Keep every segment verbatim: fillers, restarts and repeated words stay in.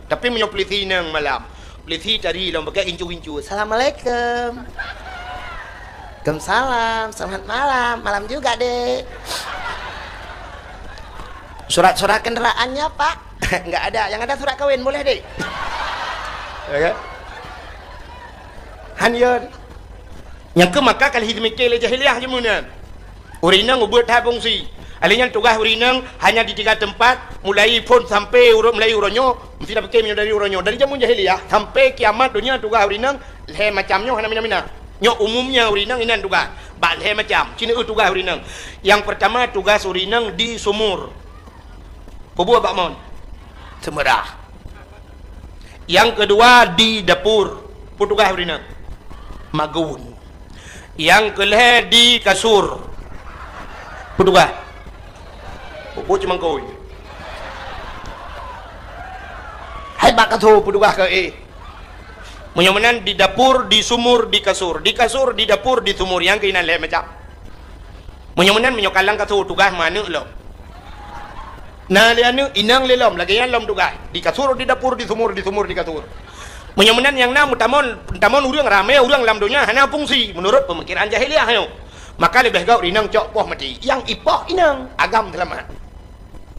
Tapi meunyoe polisi inong malam, polisi tadi lom pakai gincu-gincu, "Assalamualaikum." "Waalaikumsalam, selamat malam." "Malam juga, Dek." "Surat-surat kendaraannya, Pak?" "Nggak ada, yang ada surat kawin, boleh, Dek?" Ya kan? Han yon. Nyang keu maka ka lheueh jimike lé jahiliyah jameun nyan. Ureueng inong ubeuet that fungsi. Alèh nyan tugaih ureueng inong hanya di tiga teumpat, mulai phôn sampai uroe, mulai uroe nyoe, meusti tapiké meunyoe dari uroe nyoe. Dari jameun jahiliyah sampai kiamat donya tugaih ureueng inong lhèe macam nyoe hana mina-mina. Nyoe umumnya ureueng inong inan tugaih. Bak lhèe macam, ci neueu tugaih ureueng inong. Nyang peurtama tugaih ureueng inong di sumur. Peue buet bak mon? Seumeurah. Nyang keudua di dapur, peue tugaih ureueng inong? Magun. Nyang keulhèe di kasur, peue tugaih? Peue buet cumangkôi? Hai bak kasur peue tugaih keu éh? Meunyoe meunan di dapur, di sumur, di kasur. Di kasur, di dapur, di sumur, nyang keuh inan lhèe macam. Meunyoe meunan, meunyoe ka lam kasur tugaih meuaneuk lom. Na lé aneuk, inong lé lom, lagèe nyan lom tugaih. Di kasur, di dapur, di sumur, di sumur, di kasur. Meunyoe meunan nyang na meutamon, meutamon ureueng ramè, ureueng lam donya hana fungsi meunurot peumikiran jahiliyah nyoe. Maka leubeh gèt inong cok poh maté. Nyang ipoh inong, agam seulamat.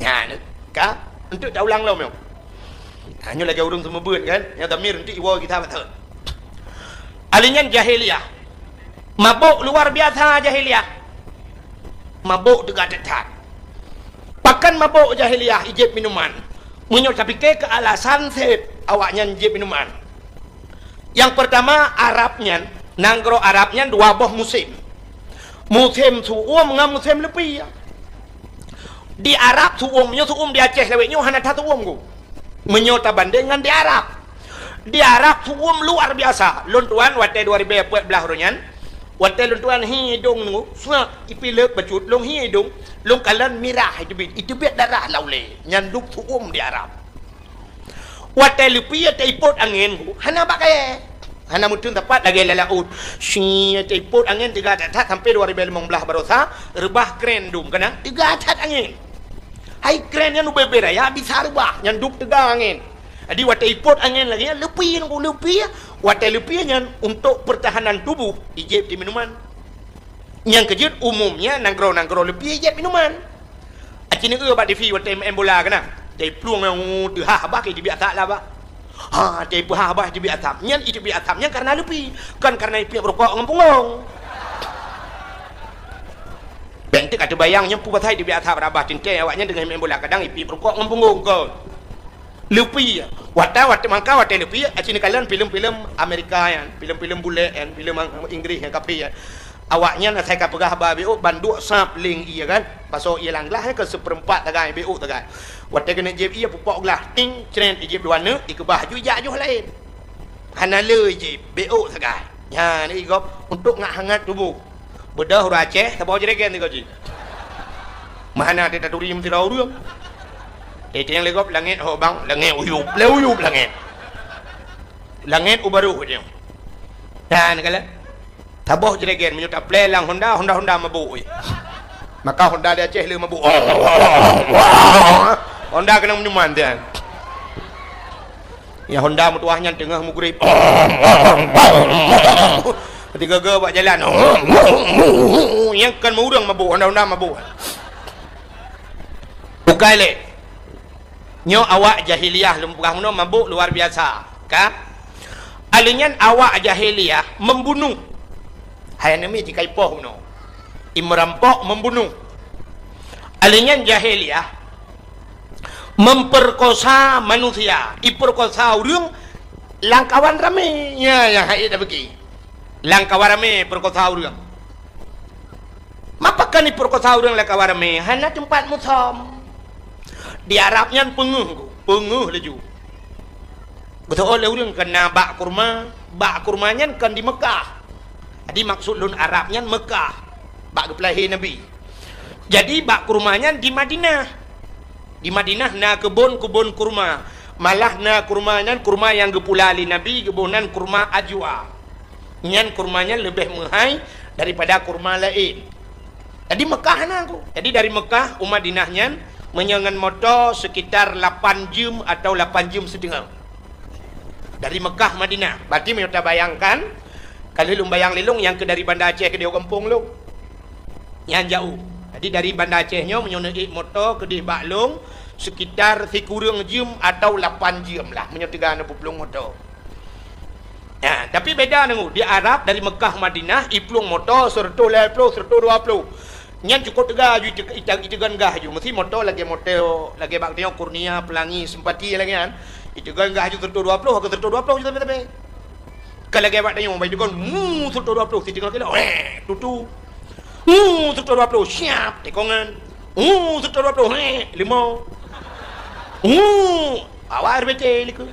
Nyan ka, eunteuk taulang lom nyoe. Ha, nyoe lagèe ureueng seumeubeuet kan, nyang damir eunteuk iwoe gita bateue. Alèh nyan jahiliyah. Mabök luar biasa jahiliyah. Mabök teuga that-that. Pakon mabök jahiliyah ijép minuman? Meunyoe tapiké keu alasan sép awaknyan jép minuman. Nyang peurtama, Arab nyan, nanggroe Arab nyan dua boh musém. Musém su'uem ngon musém leupie. Di Arab su'uem nyoe su'uem di Aceh lawét nyoe hana that su'uem ku. Meunyoe tabandeng ngon di Arab. Di Arab su'uem luar biasa. Lôn tuan watèe dua ribèe peuet blah uroe nyan, watèe lôn tuan hi idông nyoe, seungat ipileuek bacut, lôn hi idông, lôn kalon mirah iteubiet, iteubiet darah lam ulèe. Nyan dum su'uem di Arab. Watèe leupie taipot angén, hana bak kayèe. Hana meuteun sapat lagèe lam laôt. Syiet, taipot angén teuga that-that sampoe dua ribèe limong blah baroesa, reubah kren dum keunan, teuga that angén. Hai kren nyan ubé-bé raya bisa reubah, nyan dum teuga angén. Jadi watèe ipot angén lagèe nyan, leupie nyan, leupie. Watèe leupie nyan untuk pertahanan tubuh, ijép di minuman. Nyang keujeuet umumnya nanggroe-nanggroe leupie ijép minuman. Aci neueu bak TV watèe maén bola keunan. Watèe plueng nyang teuhah bah, ka iteubiet asap lah bah. Ha, watèe peuhah bah iteubiet asap. Nyan iteubiet asap nyan kareuna leupie, kon kareuna ipiep rukok ngon punggong. Bèk eunteuk ka teubayang nyan peue pasai iteubiet asap, rabah teuntèe awaknyan teungoh maén bola, kadang ipiep rukok ngon punggong kon. Leupie. Watèe, watèe mangka watèe leupie, aci neukalon filem-filem Amerika nyan, filem-filem bulèe nyan, filem Inggris nyan, kafé nyan. Awaknyan asai ka peugah haba beuôt, ban duek sab leng ie kan. Pasoe ie lam glah nyan keu seupeurempat sagai, beuôt sagai. Watèe keuneuk jieb ie, pupok glah, ting, crèt, ijeb dua neuk, ikeubah aju ijak ajoh laén. Hana le ijeb, beuôt sagai. Nyan i gob untuk ngat hangat tuboh. Beudôh ureueng Aceh, saboh jregen sigoe jih. Meuhana teutaturi meusidroe ureueng. Teuntèe lé gob langèt ho bang, langèt uyup, lé uyup langèt. Langèt u barôh jih. Nyan kalon. Saboh jregen meunyoe taplè lam Honda, Honda, Honda mabök. Maka Honda di Aceh le mabök. Honda keunong minuman dia. Ya Honda meutuah nyan teungoh mugréb. Tiga-ga bak jalan. Nyang kon ureueng mabök, Honda-Honda mabök. Bukai lé. Nyoe awak jahiliyah lôn peugah meunoe mabök luar biasa, ka? Alèh nyan awak jahiliyah membunuh. Hai aneuk miet jikaipoh meunoe. Imerampok membunuh. Alèh nyan jahiliyah memperkosa manusia, iperkosa ureueng lam kawan ramé. Nya nyang hai tabeuki. Lam kawan ramé perkosa ureueng. Mapa kan iperkosa ureueng lam kawan ramé? Hana teumpat musöm. Di Arab nyan peungeuh, peungeuh laju. Geuseuôt lé ureueng keu na bak kurma, bak kurma nyan kon di Meukah. Jadi maksud lôn Arab nyan Meukah, bak geupeulahé Nabi. Jadi bak kurma nyan di Madinah. Di Madinah na keubon-keubon kurma. Malah na kurma nyan kurma nyang geupula lé Nabi, geuboh nan kurma ajwa. Nyan kurma nyan leubeh meuhai daripada kurma laén. Jadi Meukah na ku. Jadi dari Meukah u Madinah nyan meunyoe ngon moto sekitar lapan jeuem atau lapan jeuem siteungoh. Dari Mekah Madinah. Berarti meunyoe tabayangkan, ka lheueh lôn bayang lé lôn nyang keu dari Banda Aceh keudéh u gampông lôn. Nyan jauh. Jadi dari Banda Aceh nyoe meunyoe neuék moto keudéh bak lôn, sekitar sikureueng jeuem atau lapan jeuem lah meunyoe teuga neuplueng moto. Nah, tapi beda deungoe, di Arab dari Mekah Madinah, iplueng moto seratus lhèe ploh, seratus dua ploh. Nyan cukôp teuga ju ite-, ite-, iteugon gah ju. Meusti moto lagèe moto, lagèe bak tanyoe Kurnia, Pelangi, Simpati lagèe nyan. Iteugon gah ju seratus dua ploh, ke seratus dua ploh ju sabe-sabe. Ka lagèe bak tanyoe, bak iteugon, mu, seratus dua ploh, siteungoh kilo, weh, tutu. Mu, seratus dua ploh, siap, tekongan. Mu, seratus dua ploh, weh, limong. Mu, awak R B C likot.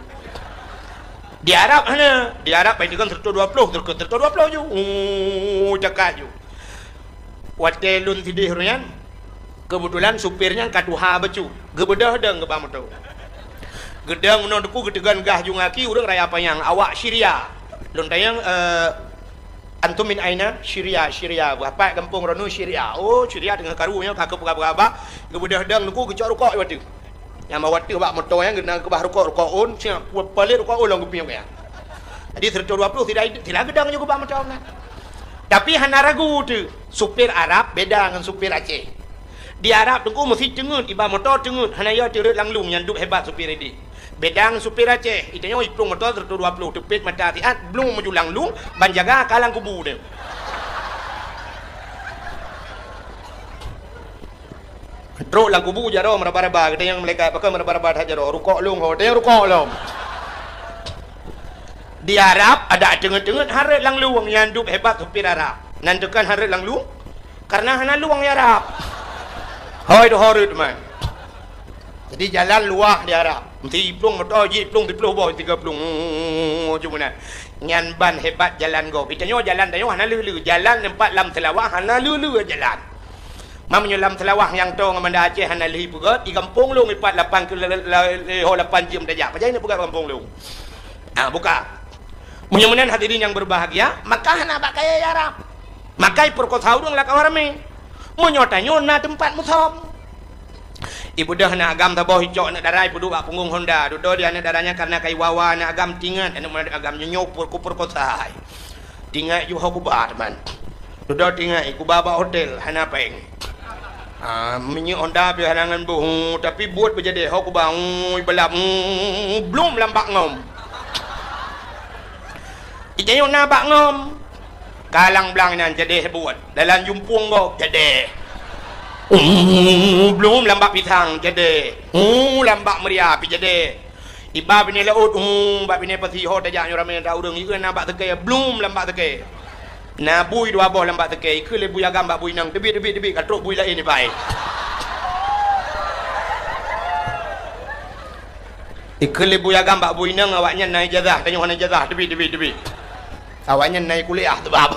Di Arab hana, di Arab bak iteugon seratus dua ploh, seratus dua ploh ju. Mu, cakak ju. Watèe lôn sidéh uroe nyan, keubeutulan supir nyan ka tuha bacut, geubeudôh dong geuba moto. Geudong meunoe teungku geuteugon gah ju ngon aki ureueng raya panyang, awak Syria. Lôn tanyong, eh, "Antum min aina?" "Syria, Syria." Beuhapat gampông droeneuh Syria. Oh, Syria teungoh karu nyoe ka keupeugah-peugah, geubeudôh dong teungku geucok rukok di ateueh. Nyang bak ateueh bak moto nyan geukeubah rukok, rukok ôn, siap, palet rukok ôn lom geupiôh nyan. Jadi seratus dua ploh sira, sira geudong ju geuba moto nyan. Tapi hana ragu teuh, supir Arab beda ngon supir Aceh. Di Arab teungku meusti teungeut, iba moto teungeut, hana yo teureuet lam lueng nyan dub hebat supir idéh. Beda ngon supir Aceh, itanyoe iplueng moto seratus dua ploh teupet mata siat, blung meuju lam lueng, ban jaga ka lam kubu teuh. Trok lam kubu jaroe meuraba-raba, geutanyong malaikat, "Pakon meuraba-raba that jaroe?" "Rukok lôn ho." Tanyong rukok lom. Di Arab, adak teungeut-teungeut hareuet lam lueng nyan dub hebat supir Arab. Nan teukon hareuet lam lueng, karena hana lueng di Arab. Hôi teuh hareuet man. Jadi jalan luwah di Arab. Meusti iplueng moto jih, iplueng siploh boh, tiga plueng. Cuma nyan. Nyan ban hebat jalan gob. Itanyoe jalan tanyoe hana leu-leu. Jalan teumpat lam Seulawah hana leu-leu jalan. Meunyoe lam Seulawah nyang toe ngon Banda Aceh hana lheueh peugöt, di gampông lôn ipat lapan keu la-, la-, la-, ho lapan jeuem tajak. Pajan neupeugöt gampông lôn? Ah, buka. Meunyoe meunan hadirin yang berbahagia, maka hana bak kayèe Arab. Maka ipeurkosa ureueng lam kawan ramé. Meunyoe tanyoe na teumpat musöm. Ibeudôh aneuk agam saboh icok aneuk dara ipeuduek bak punggong honda. Dudoe di aneuk dara nyan karena ka iwa-wa aneuk agam tingat aneuk agam nyoe nyoe peurekosa. Tingat ju ho kuba teuma. Dudoe tingat kuba bak hotel hana péng. Ah, minyeuk honda pih hana ngon boh, tapi buet beujadeh ho kuba, ui, balap, ui, blom lam bak ngom. Itanyoe na bak ngom. Kalang blang nyan jadeh buet. Dalam jumpueng gob jadeh. Uu, blom lam bak pisang jadeh. Uu, lam bak meuria pih jadeh. Iba binéh laôt, uu, bak binéh pasi ho tajak nyoe ramé atra ureueng. Ikheun na bak seukée, blom lam bak seukée. Na bui dua boh lam bak seukée. Ikheun lé bui agam bak bui inong, teubiet, teubiet, teubiet, ka trok bui laén iba. Ikheun lé bui agam bak bui inong, awaknyan na ijazah, tanyoe hana ijazah, teubiet, teubiet, teubiet. Awaknyan na kuliah sabab.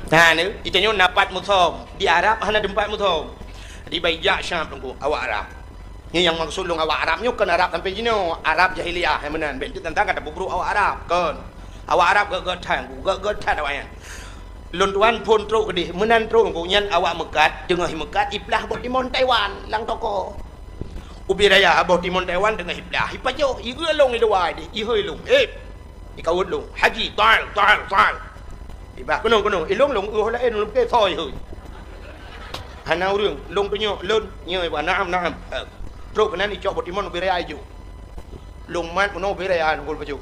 Nah, ni, itanyoe na pat musöm. Di Arab hana teumpat musöm. Jadi, bai jak Syam teungku, awak Arab. Nyoe nyang maksud lôn awak Arab nyoe kon Arab sampoe jinoe, Arab jahiliyah nyang meunan. Bèk teuntang gata peubrôk awak Arab, kon. Awak Arab gèt-gèt that, gèt-gèt that awaknyan. Lôn tuan phôn trok keudéh, meunan trok teungku nyan awak meukat, teungoh meukat iplah boh timon Taiwan lam toko. Ubé raya boh timon Taiwan teungoh iplah, ipajoh, ieu lôn i luwa deh, ihôi lôn. Eh, ikawöt lôn, "Haji, taal, taal, taal." Ibah, "Keunong, keunong." Ilôn lôn ueh laén lôn pike soe ihôi. Hana ureueng, lôn tunyok, lôn, nyoe ibah, "Naam, naam." Eh, trok keunan icok boh timon ubé raya ijok. Lôn mat meunoe ubé raya ngon pajoh.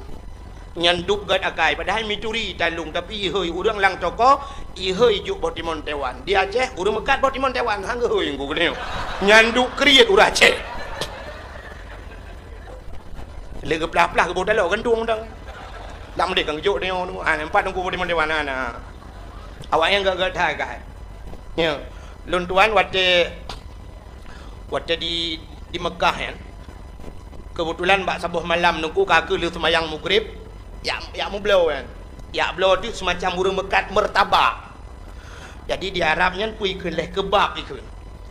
Nyan duek gèt akai, padahai mituri tan lôn, tapi ihôi ureueng lam toko, ihôi jok boh timon Taiwan. Di Aceh, ureueng meukat boh timon Taiwan, han geuhôi ngon geuneuk. Nyan duek kriet ureueng Aceh. Lé geuplah-plah geuboh taloe gantung dang. Lam deh kan geujok nyoe, ha, empat teungku boh timon Taiwan na. Awaknyan gèt-gèt that akai. Nyoe, lôn tuan watèe, watèe di, di Mekah nyan. Keubeutulan bak saboh malam teungku ka keuh lheueh seumayang mugrib, jak, jak meubloe nyan. Jak bloe teuk seumacam ureueng meukat meurtabak. Jadi di Arab nyan peue ikheun leh keubab ikheun.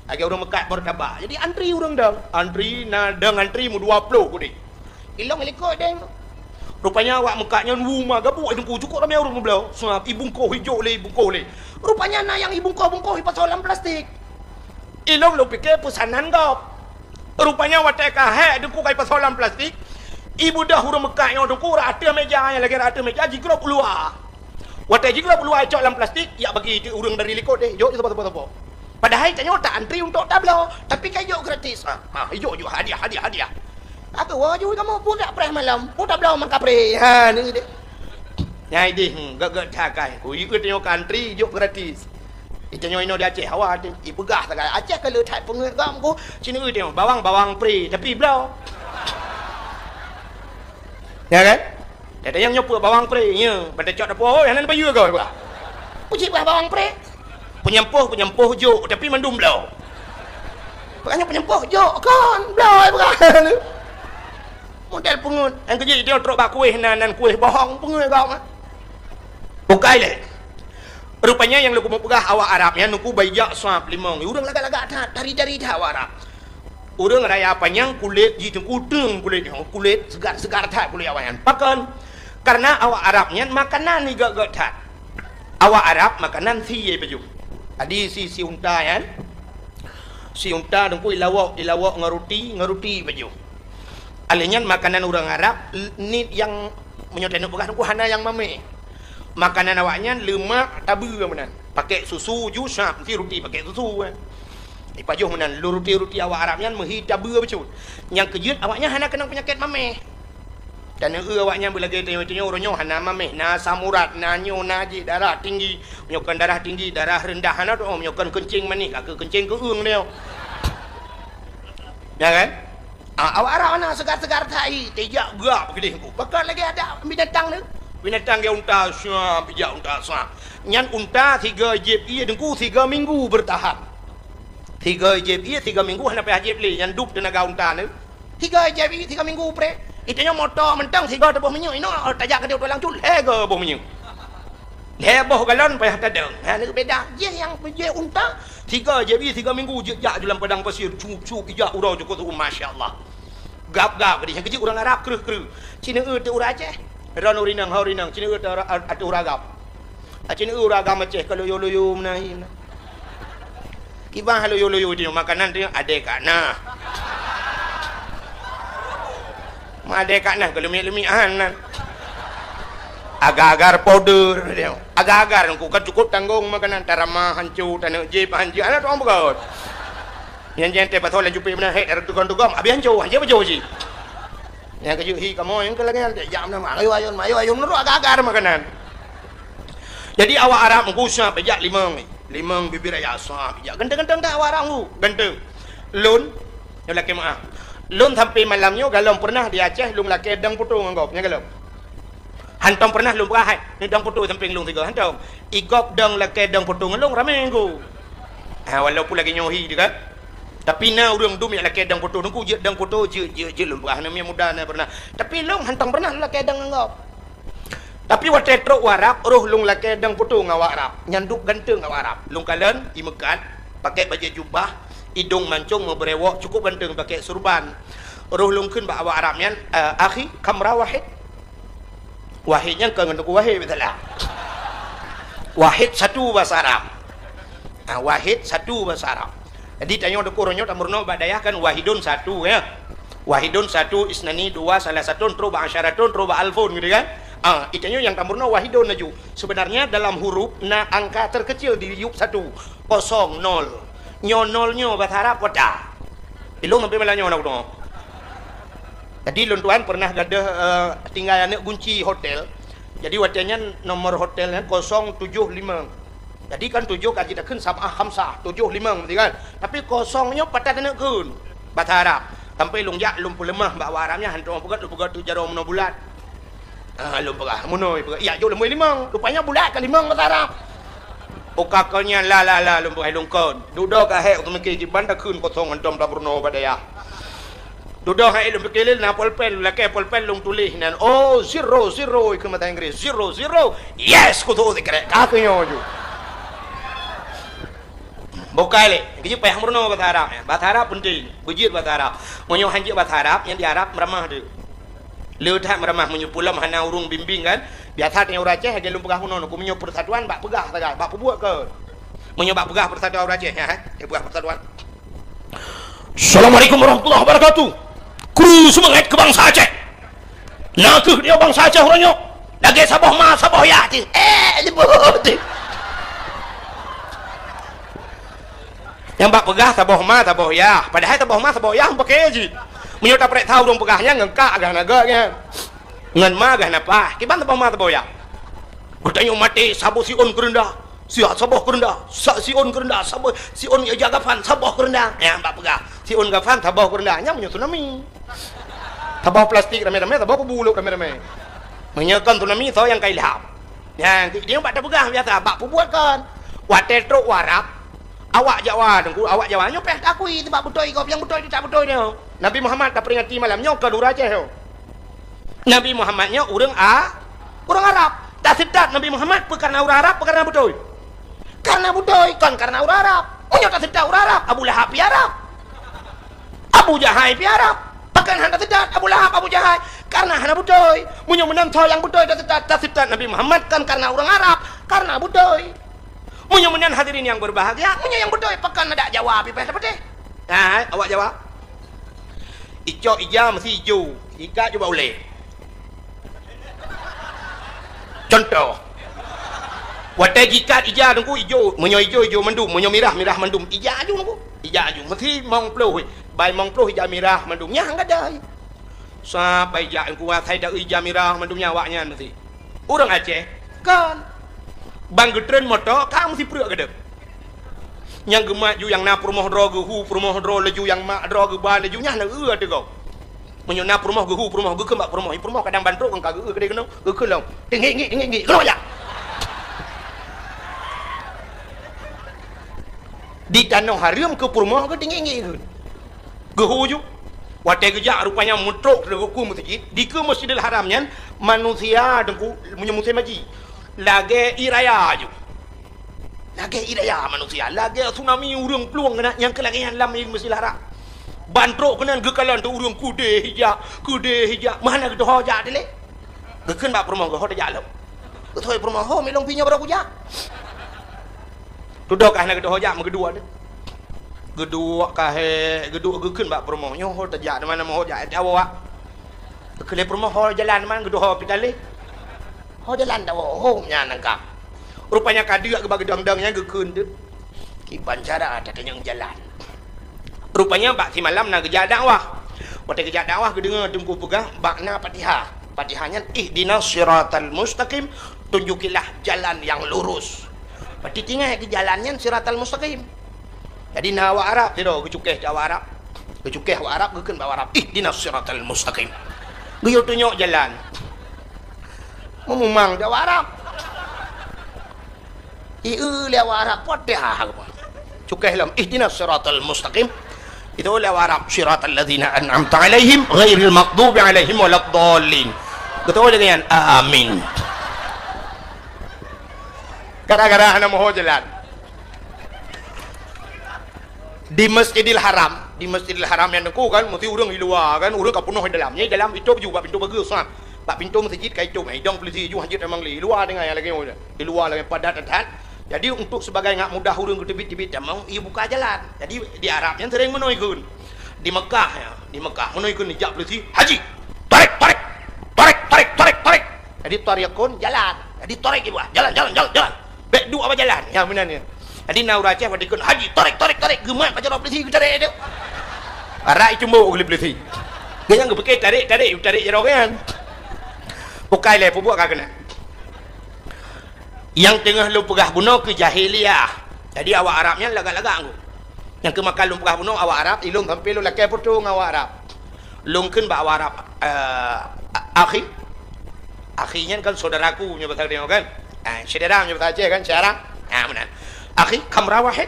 Lagèe ureueng meukat meurtabak. Jadi antri ureueng dong. Antri na dong antri meudua ploh keudéh. Ilôn likot deh. Rupanya awak meukat nyan wu ma gabuk teungku cukôp ramé ureueng meubloe. Seungab ibungkoh ijok lé, ibungkoh lé. Rupanya na nyang ibungkoh-bungkoh ipasoe lam plastik. Ilôn lôn pike peusanan gob. Rupanya watèe ka hék teungku ka ipasoe lam plastik. Ibeudôh ureuëng meukat nyoe Teungku, rot ateueh méja, nyang lagée rot ateueh méja, jigrob u luwa. Watée jigrob u luwa, icok lam plastik, ijak bagi keu ureuëng dari likot deh, jok sapo-sapo. Padahai tanyoe ta-antri untuk tabloe, tapi ka ijok gratis. Ah, ah, ijok, ijok, hadiah, hadiah, hadiah. Aku wajib kamu pun tak preh malam, pun tabloe mangkapreh. Ha, ni deh. Nyang ideh, hmm, gét-gét that kai. Ku ikut tanyoe ka antri, ijok gratis. Itanyoe inoe di Aceh, hawa teuh. Ipeugah sagai, Aceh ka le that peungeuet gam ku. Cina tanyoe, bawang-bawang pre, tapi bloe. Ya kan? Kata nyang nyoe peue bawang pre, ya. Pada cok dapur, oh, yang nan payu kau, bah. Puji bah bawang pre. Peunyampôh, peunyampôh jok, tapi mandum bloe. Bukannya peunyampôh jok, kon, bloe, bukan. Model peungeuet. Nyang keujeuet dia trok bak kueh nan, nan kueh bohong, peungeuet gam, ah. Bukai lé. Rupanya nyang leuku meupeugah awak Arab nyan Teungku bai jak sab limong. Ureuëng lagak-lagak that, tari-tari that awak Arab. Ureuëng raya panyang kulét jih Teungku teung kulét nyoe, kulét segar-segar that kulét awak nyan. Pakon? Karena awak Arab nyan makanan igét-gét that. Awak Arab makanan sie pajoh. Tadi si, si unta nyan, si unta Teungku ilawok, ilawok ngon ruti, ngon ruti pajoh. Alèh nyan makanan ureuëng Arab, l-, ni nyang meunyoe tanyoe peugah Teungku hana nyang mamèh. Makanan awaknyan leumak tabeue meunan. Pakai susu ju sab, meusti ruti pakai susu, eh. Ipajoh meunan, lôn ruti-ruti awak Arab nyan meuhi tabeue bacut. Nyang keujeuet awaknyan hana keunong peunyakét mamèh. Taneueu awaknyan beulagèe tanyoe-tanyoe uroe nyoe hana mamèh, na asam urat, na nyoe, na jih, darah tinggi. Meunyoe kon darah tinggi, darah reundah hana teu'oh, meunyoe kon keuncing manéh, ka keuh keuncing keu'eueng nyoe. Ya kan? Ah, awak Arab na seugar-seugar that, ijak gak beugedeh ku. Pakon lagèe adak binatang tu. Binatang geuh unta sab, ijak unta sab. Nyan unta sigoe jieb ié Teungku sigoe minggu beurtahan. Sigoe jieb ié sigoe minggu hana payah jieb lé, nyan dub teunaga unta tu. Sigoe jieb ié sigoe minggu preh. Itanyoe moto mantong sigoe teuboh minyeuk inoe, tajak keudéh u Tulang Cut, lhèe goe boh minyeuk. Lhèe boh galon payah tadong. Ha, neu beda. Jih nyang peujeuet unta, sigoe jieb ié sigoe minggu jeuet jak ju lam padang pasir, cup-cup ijak uroe jukôt, masya Allah. Gab-gab, jadi nyang keujeuet ureuëng Arab kreueh-kreueh. Cina eu teu ureuëng Aceh. Ron ureuëng inong, ha ureuëng inong, cina eu teu ureuëng, ateueh ureuëng Arab. Aceh neu ureuëng agam Aceh ka loyo-loyo meunan hi meunan. Kiban loyo-loyo tanyoe makanan tanyoe adèe ka na. Ma adèe ka na ka leumiek-leumiek han nan. Agar-agar powder tanyoe. Agar-agar ku ka cukup tanggong makanan, tarama hanco, taneuk jieb hanco, hana tuang beugöt. Nyan jih teuh pasoe lam jupé meunan, hek, tukang-tukang, abéh hanco, hanco bajo jih. Nyang keujeuet hi kamoe nyang keu lagèe nyan, jak meunan, ayo, ayo, ayo, ayo, meunurot agar-agar makanan. Jadi awak Arab Teungku sab ijak limong, limong bibit raya sab ijak. Ganteng-ganteng that awak Arab Teungku, ganteng. Lôn, nyoe lakèe meu'ah. Lôn sampai malam nyoe galom pernah di Aceh lôn lakèe dong poto ngon gob, nyan galom. Hantom pernah lôn peugah hai, ni dong poto sampéng lôn sigoe, hantom. I gob dong lakèe dong poto ngon lôn ramé Teungku. Ha, walaupun lagèe nyoe hi teuh kan. Tapi na ureuëng dum nyang lakèe dong poto Teungku, jeuet dong poto, jeuet, jeuet, jeuet lôn peugah, na miet muda na pernah. Tapi lôn hantom pernah lôn lakèe dong ngon gob. Tapi watèe trok u Arab, roh lôn lakèe dong poto ngon awak Arab. Nyan dub ganteng awak Arab. Lôn kalon, imeukat, pakai bajèe jubah, idong mancong meubeurewok, cukup ganteng pakai surban. Roh lôn kheun bak awak Arab nyan, eh, "Akhi, kam rah wahid?" Wahid nyan kon ngon Teungku Wahid, beutôi lah. Wahid satu bahasa Arab. Ah, wahid satu bahasa Arab. Jadi tanyoe Teungku uroe nyoe tameurunoe bak dayah kan wahidun satu, ya. Wahidun satu, isnani dua, salasatun, trok bak asyaratun, trok bak alfun gitu kan. Ah, itanyoe nyang tameurunoe wahidun laju. Sebenarnya dalam huruf na angka terkecil di yup satu, kosong, nol. Nyoe nol nyoe bahasa Arab wata. Ilong sampai malam nyoe na kudoe. Jadi lôn tuan pernah gadoh, eh, tinggai aneuk gunci hotel. Jadi watèe nyan nomor hotel nyan kosong tujoh limong. Jadi kan tujoh ka jitakheun sab'ah khamsah, tujoh limong berarti kan. Tapi kosong nyoe patat aneuk kheun. Bahasa Arab. Sampai lôn jak lôn peuleumah bak awak Arab nyan, hantom peugah, lôn peugah tu jaroe meunoe bulat. Ah, lôn peugah, meunoe peugah. Iya, jok lôn limong. Rupanya bulat ka limong bahasa Arab. Uka kon nyan la, la, la, lôn peugah lôn kon. Dudoe ka hek, lôn pike jiban takheun kosong hantom tameurunoe bak dayah. Dudoe hai lôn pike lé na polpen, lôn lakèe polpen lôn tuléh nan, "Oh, zero, zero," ikheun bahasa Inggris. "Zero, zero. Yes," kutu sikrek. Ka keu nyoe ju. Bukai lé, keujeuet payah meurunoe bahasa Arab, ya. Bahasa Arab penting. Beujeuet bahasa Arab. Meunyoe han jeuet bahasa Arab, nyang di Arab meuramah tu. Le that meuramah meunyoe peulom hana ureuëng bimbing kan. Biasa tanyoe ureuëng Aceh lagèe lôn peugah bunoe, meunyoe persatuan bak peugah sagai, bak peubuet kon. Meunyoe bak peugah persatuan ureuëng Aceh, ya, eh, peugah persatuan. Assalamualaikum warahmatullahi wabarakatuh. Kru seumangat keu bansa Aceh. Na kheueh dia bansa Aceh uroe nyoe. Lagèe saboh ma, saboh yah cit. Eh, nyebut. Nyang bak peugah saboh ma, saboh yah. Padahai saboh ma, saboh yah meupaké jih. Meunyoe tapreh tha ureueng peugah nyan ngon kak gah na gèt nyan. Ngon ma gah na pah. Kiban saboh ma, saboh yah. Geutanyoe maté saboh siôn keureundah. Siat saboh keureundah. Sa-, siôn keureundah. Saboh siôn ija gafan saboh keureundah. Nyang bak peugah. Siôn gafan saboh keureundah. Nyan meunyoe tsunami. Saboh plastik ramé-ramé, saboh peubulok ramé-ramé. Meunyoe kon tsunami, soe nyang ka ilham? Nyan, di-, di bak tapeugah biasa, bak peubuet kon. Watèe trok u Arab, awak Jawa, Teungku, awak Jawa nyoe payah taakui, teuma beutôi gob, nyang beutôi teutab beutôi nyoe. Nabi Muhammad taperingati malam nyoe kon ureueng Aceh nyoe. Nabi Muhammad nyoe ureueng A-, ureueng Arab. Taseutôt Nabi Muhammad peu kareuna ureueng Arab, peu kareuna beutôi? Kareuna beutôi, kon kareuna ureueng Arab. Meunyoe taseutôt ureueng Arab, Abu Lahab pih Arab. Abu Jahai pih Arab. Pakon hana taseutôt Abu Lahab, Abu Jahai? Kareuna hana beutôi. Meunyoe meunan soe nyang beutôi taseutôt, taseutôt Nabi Muhammad kon kareuna ureueng Arab, kareuna beutôi. Meunyoe meunan hadirin nyang berbahagia, meunyoe nyang beutôi pakon adak Jawa pih payah tapatéh. Hai, awak Jawa. Icok ija meusi ijo, ikat jubah ulèe. Contoh. Watèe jikat ija Teungku ijo, meunyoe ijo, ijo mandum, meunyoe mirah, mirah mandum. Ija aju Teungku. Ija aju. Meusi mong ploh, bai mong ploh ija mirah mandum. Nyan gadai. Sapai ija Teungku asai da ija mirah mandum nyan awak nyan meusi. Ureueng Aceh, kon. Ban geutreun moto, ka meusi preuek gadeup. Nyang geumat ju nyang na peurumoh droe geuhu, peurumoh droe laju nyang mak droe geuba laju nyan na eu teugok. Meunyoe na peurumoh geuhu, peurumoh geukheun bak peurumoh, peurumoh kadang ban trok kon ka geu-eu keudéh keunoe, geukheun lom. Tinggi-ngi, tinggi-ngi, keunoe jak. Di tanoh hareuem keu peurumoh geutinggi-ngi kheun. Geuhu ju. Watèe geujak rupanya meutrok teugok u meuseujid, dikeue Masjidil Haram nyan manusia Teungku meunyoe musém haji. Lagèe ie raya ju. Lagèe ie raya manusia, lagèe tsunami ureueng plueng keunan nyang keu lagèe nyan lam Masjidil Haram. Ban trok keunan geukalon teuk ureueng keudéh ija, keudéh ija, meuhana geutoho jak dilèe. Geukheun bak peurumoh geuh ho tajak lom. Geutôi peurumoh ho milong pih nyoe barô kujak. Tudoh ka hana geutoho jak meugeuduek deh. Geuduek kahé, geuduek geukheun bak peurumoh nyoe ho tajak di mana meuho jak awak. Geukheun lé peurumoh ho jalan di mana geuduek ho pitaléh. Ho jalan tawoe ho nyan nangka. Rupanya ka deuk geuba geudong-dong nyan geukheun teuk. Kiban cara tatanyong jalan. Rupanya bak simalam na geujak dakwah. Watèe geujak dakwah geudeungoe Teungku peugah bak na Fatihah. Fatihah nyan ihdinas siratal mustaqim, tunjukilah jalan yang lurus. Berarti tinggai keu jalan nyan siratal mustaqim. Jadi na awak Arab sidroe geucukeh cit awak Arab. Geucukeh awak Arab geukheun bak awak Arab, ihdinas siratal mustaqim. Geuyue tunyok jalan. Meumumang cit awak Arab. Ieu lé awak Arab, Fatihah. Cukeh lom, ihdinas siratal mustaqim. Itu lé awak Arab, siratal ladzina an'amta 'alaihim ghairil maghdubi 'alaihim waladdallin. Beutôi lagèe nyan, amin. Gara-gara hana meuho jalan. Di Masjidil Haram, di Masjidil Haram nyan Teungku kan, meusti ureueng di luwa kan, ureueng ka peunoh di dalam. Nyan di dalam itôb ju bak pintoe bageue, Ustaz. Bak pintoe meuseujid ka itôb, idong peulisi ju hanjeuet tamong lé. Di luwa teungoh nyang lagèe nyoe. Di luwa lagèe padat that. Jadi untuk sebagai ngak mudah ureueng geuteubiet-teubiet tamong, ibuka jalan. Jadi di Arab nyan sering meunoe kheun. Di Mekah ya, di Mekah meunoe kheun dijak peulisi, "Haji, tarik, tarik. Tarik, tarik, tarik, tarik." Jadi tariqun jalan. Jadi tarik ibu, jalan, jalan, jalan, jalan. Bèk duek bak jalan. Ya meunan ya. Jadi na ureueng Aceh padikon, "Haji, tarik, tarik, tarik." Geumat bak jaroe peulisi geutarek tu. Arak itumbok geuh lé peulisi. Dia nyang geupike tarik, tarik, tarik jaroe kan. Bukai lé peubuet ka keunan. Nyang teungoh lôn peugah bunoe keu jahiliyah. Jadi awak Arab nyan lagak-lagak ngku. Nyang keumakan lôn peugah bunoe awak Arab, ilôn sampai lôn lakèe photo ngon awak Arab. Lôn kheun bak awak Arab, eh, akhi. Akhi nyan kan saudaraku nyoe bahasa Aceh kan? Eh, syedara nyoe bahasa Aceh kan? Syedara. Ha, meunan. Akhi, kamera wahid.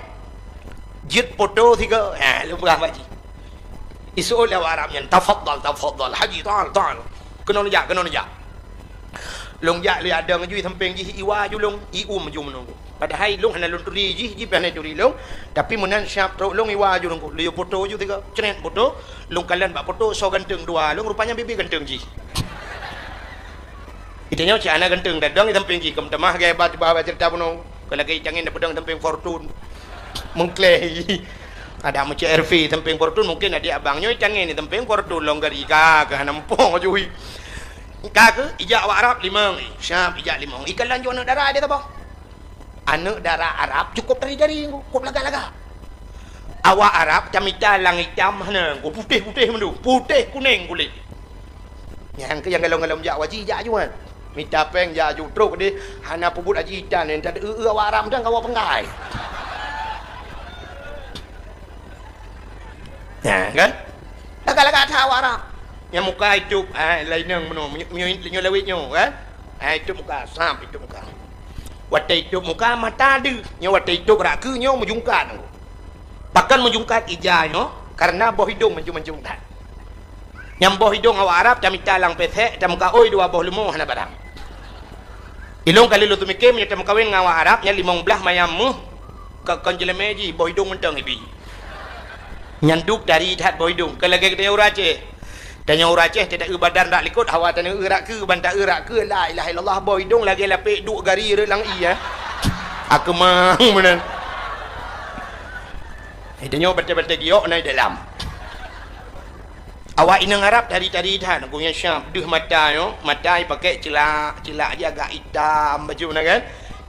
Jeuet photo sigoe. Ha, lôn peugah bak jih. Iseuôt lé awak Arab nyan, "Tafadhal, tafadhal, Haji, ta'al, ta'al." Keunoe neujak, keunoe neujak. Lôn jak lé adong ju sampéng jih iwa ju lôn, ium ju meununggu. Padahai lôn hana lôn turi jih, jih pih hana turi lôn. Tapi meunan siap trok lôn iwa ju lôn, lôn foto ju tiga, cret foto. Lôn kalon bak foto soe ganteng dua lôn, rupanya bibie ganteng jih. Geutanyoe cit hana ganteng, dadong di sampéng jih, keu meutamah gaya ba, ba, ba cerita bunoe. Keu lagèe tangen di peudong sampéng Fortune. Mengkleh. Ada meucek R V sampéng Fortune, mungkin adik abang nyoe tangen di sampéng Fortune, lôn gari ka, keu hana muphom ju. Ka keuh, ijak awak Arab limong, eh, Syam ijak limong. Ikalon jok aneuk dara dia saboh. Aneuk dara Arab cukôp tari-tari, cukôp lagak-lagak. Awak Arab tamita lang itam hana, putéh-putéh mandum, putéh kunéng kulét. Nyang keu nyang galom-galom jak haji jak aju kan. Mita péng jak aju trok deh, hana peubuet haji itam nyan, tadeu-eu awak Arab dan kawa penggai. Nah, kan? Lagak-lagak that awak Arab. Nyang muka itôb, ah, laineng meunoe, meunyo-, meunyo-, meunyo lawét nyoe, kan? Ah, itôb muka, sab itôb muka. Watèe itôb muka, mata deuh. Nyoe watèe itôb rak keu nyoe meujungkat. Pakon meujungkat ija nyoe? Karena boh idông mancung-mancung that. Nyang boh idông awak Arab tamita lang pesek, tameukaôi dua boh leumo hana barang. Ilông kali lôn teumike meunyoe tameukawen ngon awak Arab nyan limong blaih manyam méuh, ka-, kon jeulemé jih boh idông mantong ibi. Nyan dub tari that boh idông, kon lagèe geutanyoe ureueng Aceh. Tanyoe ureueng Aceh teuda eu badan rak likot, hawa tanyoe eu rak keu, ban ta eu rak keu, la ilaha illallah, boh idông lagèe lapek duek gari rot lam ie, eh. Akeumang meunan. Eh, tanyoe batèe-batèe giok na i dalam. Awak inong Arab tari-tari that, gobnyan Syam, deuh mata nyoe, mata ipakèk ceulak, ceulak jih agak itam bacut na kan.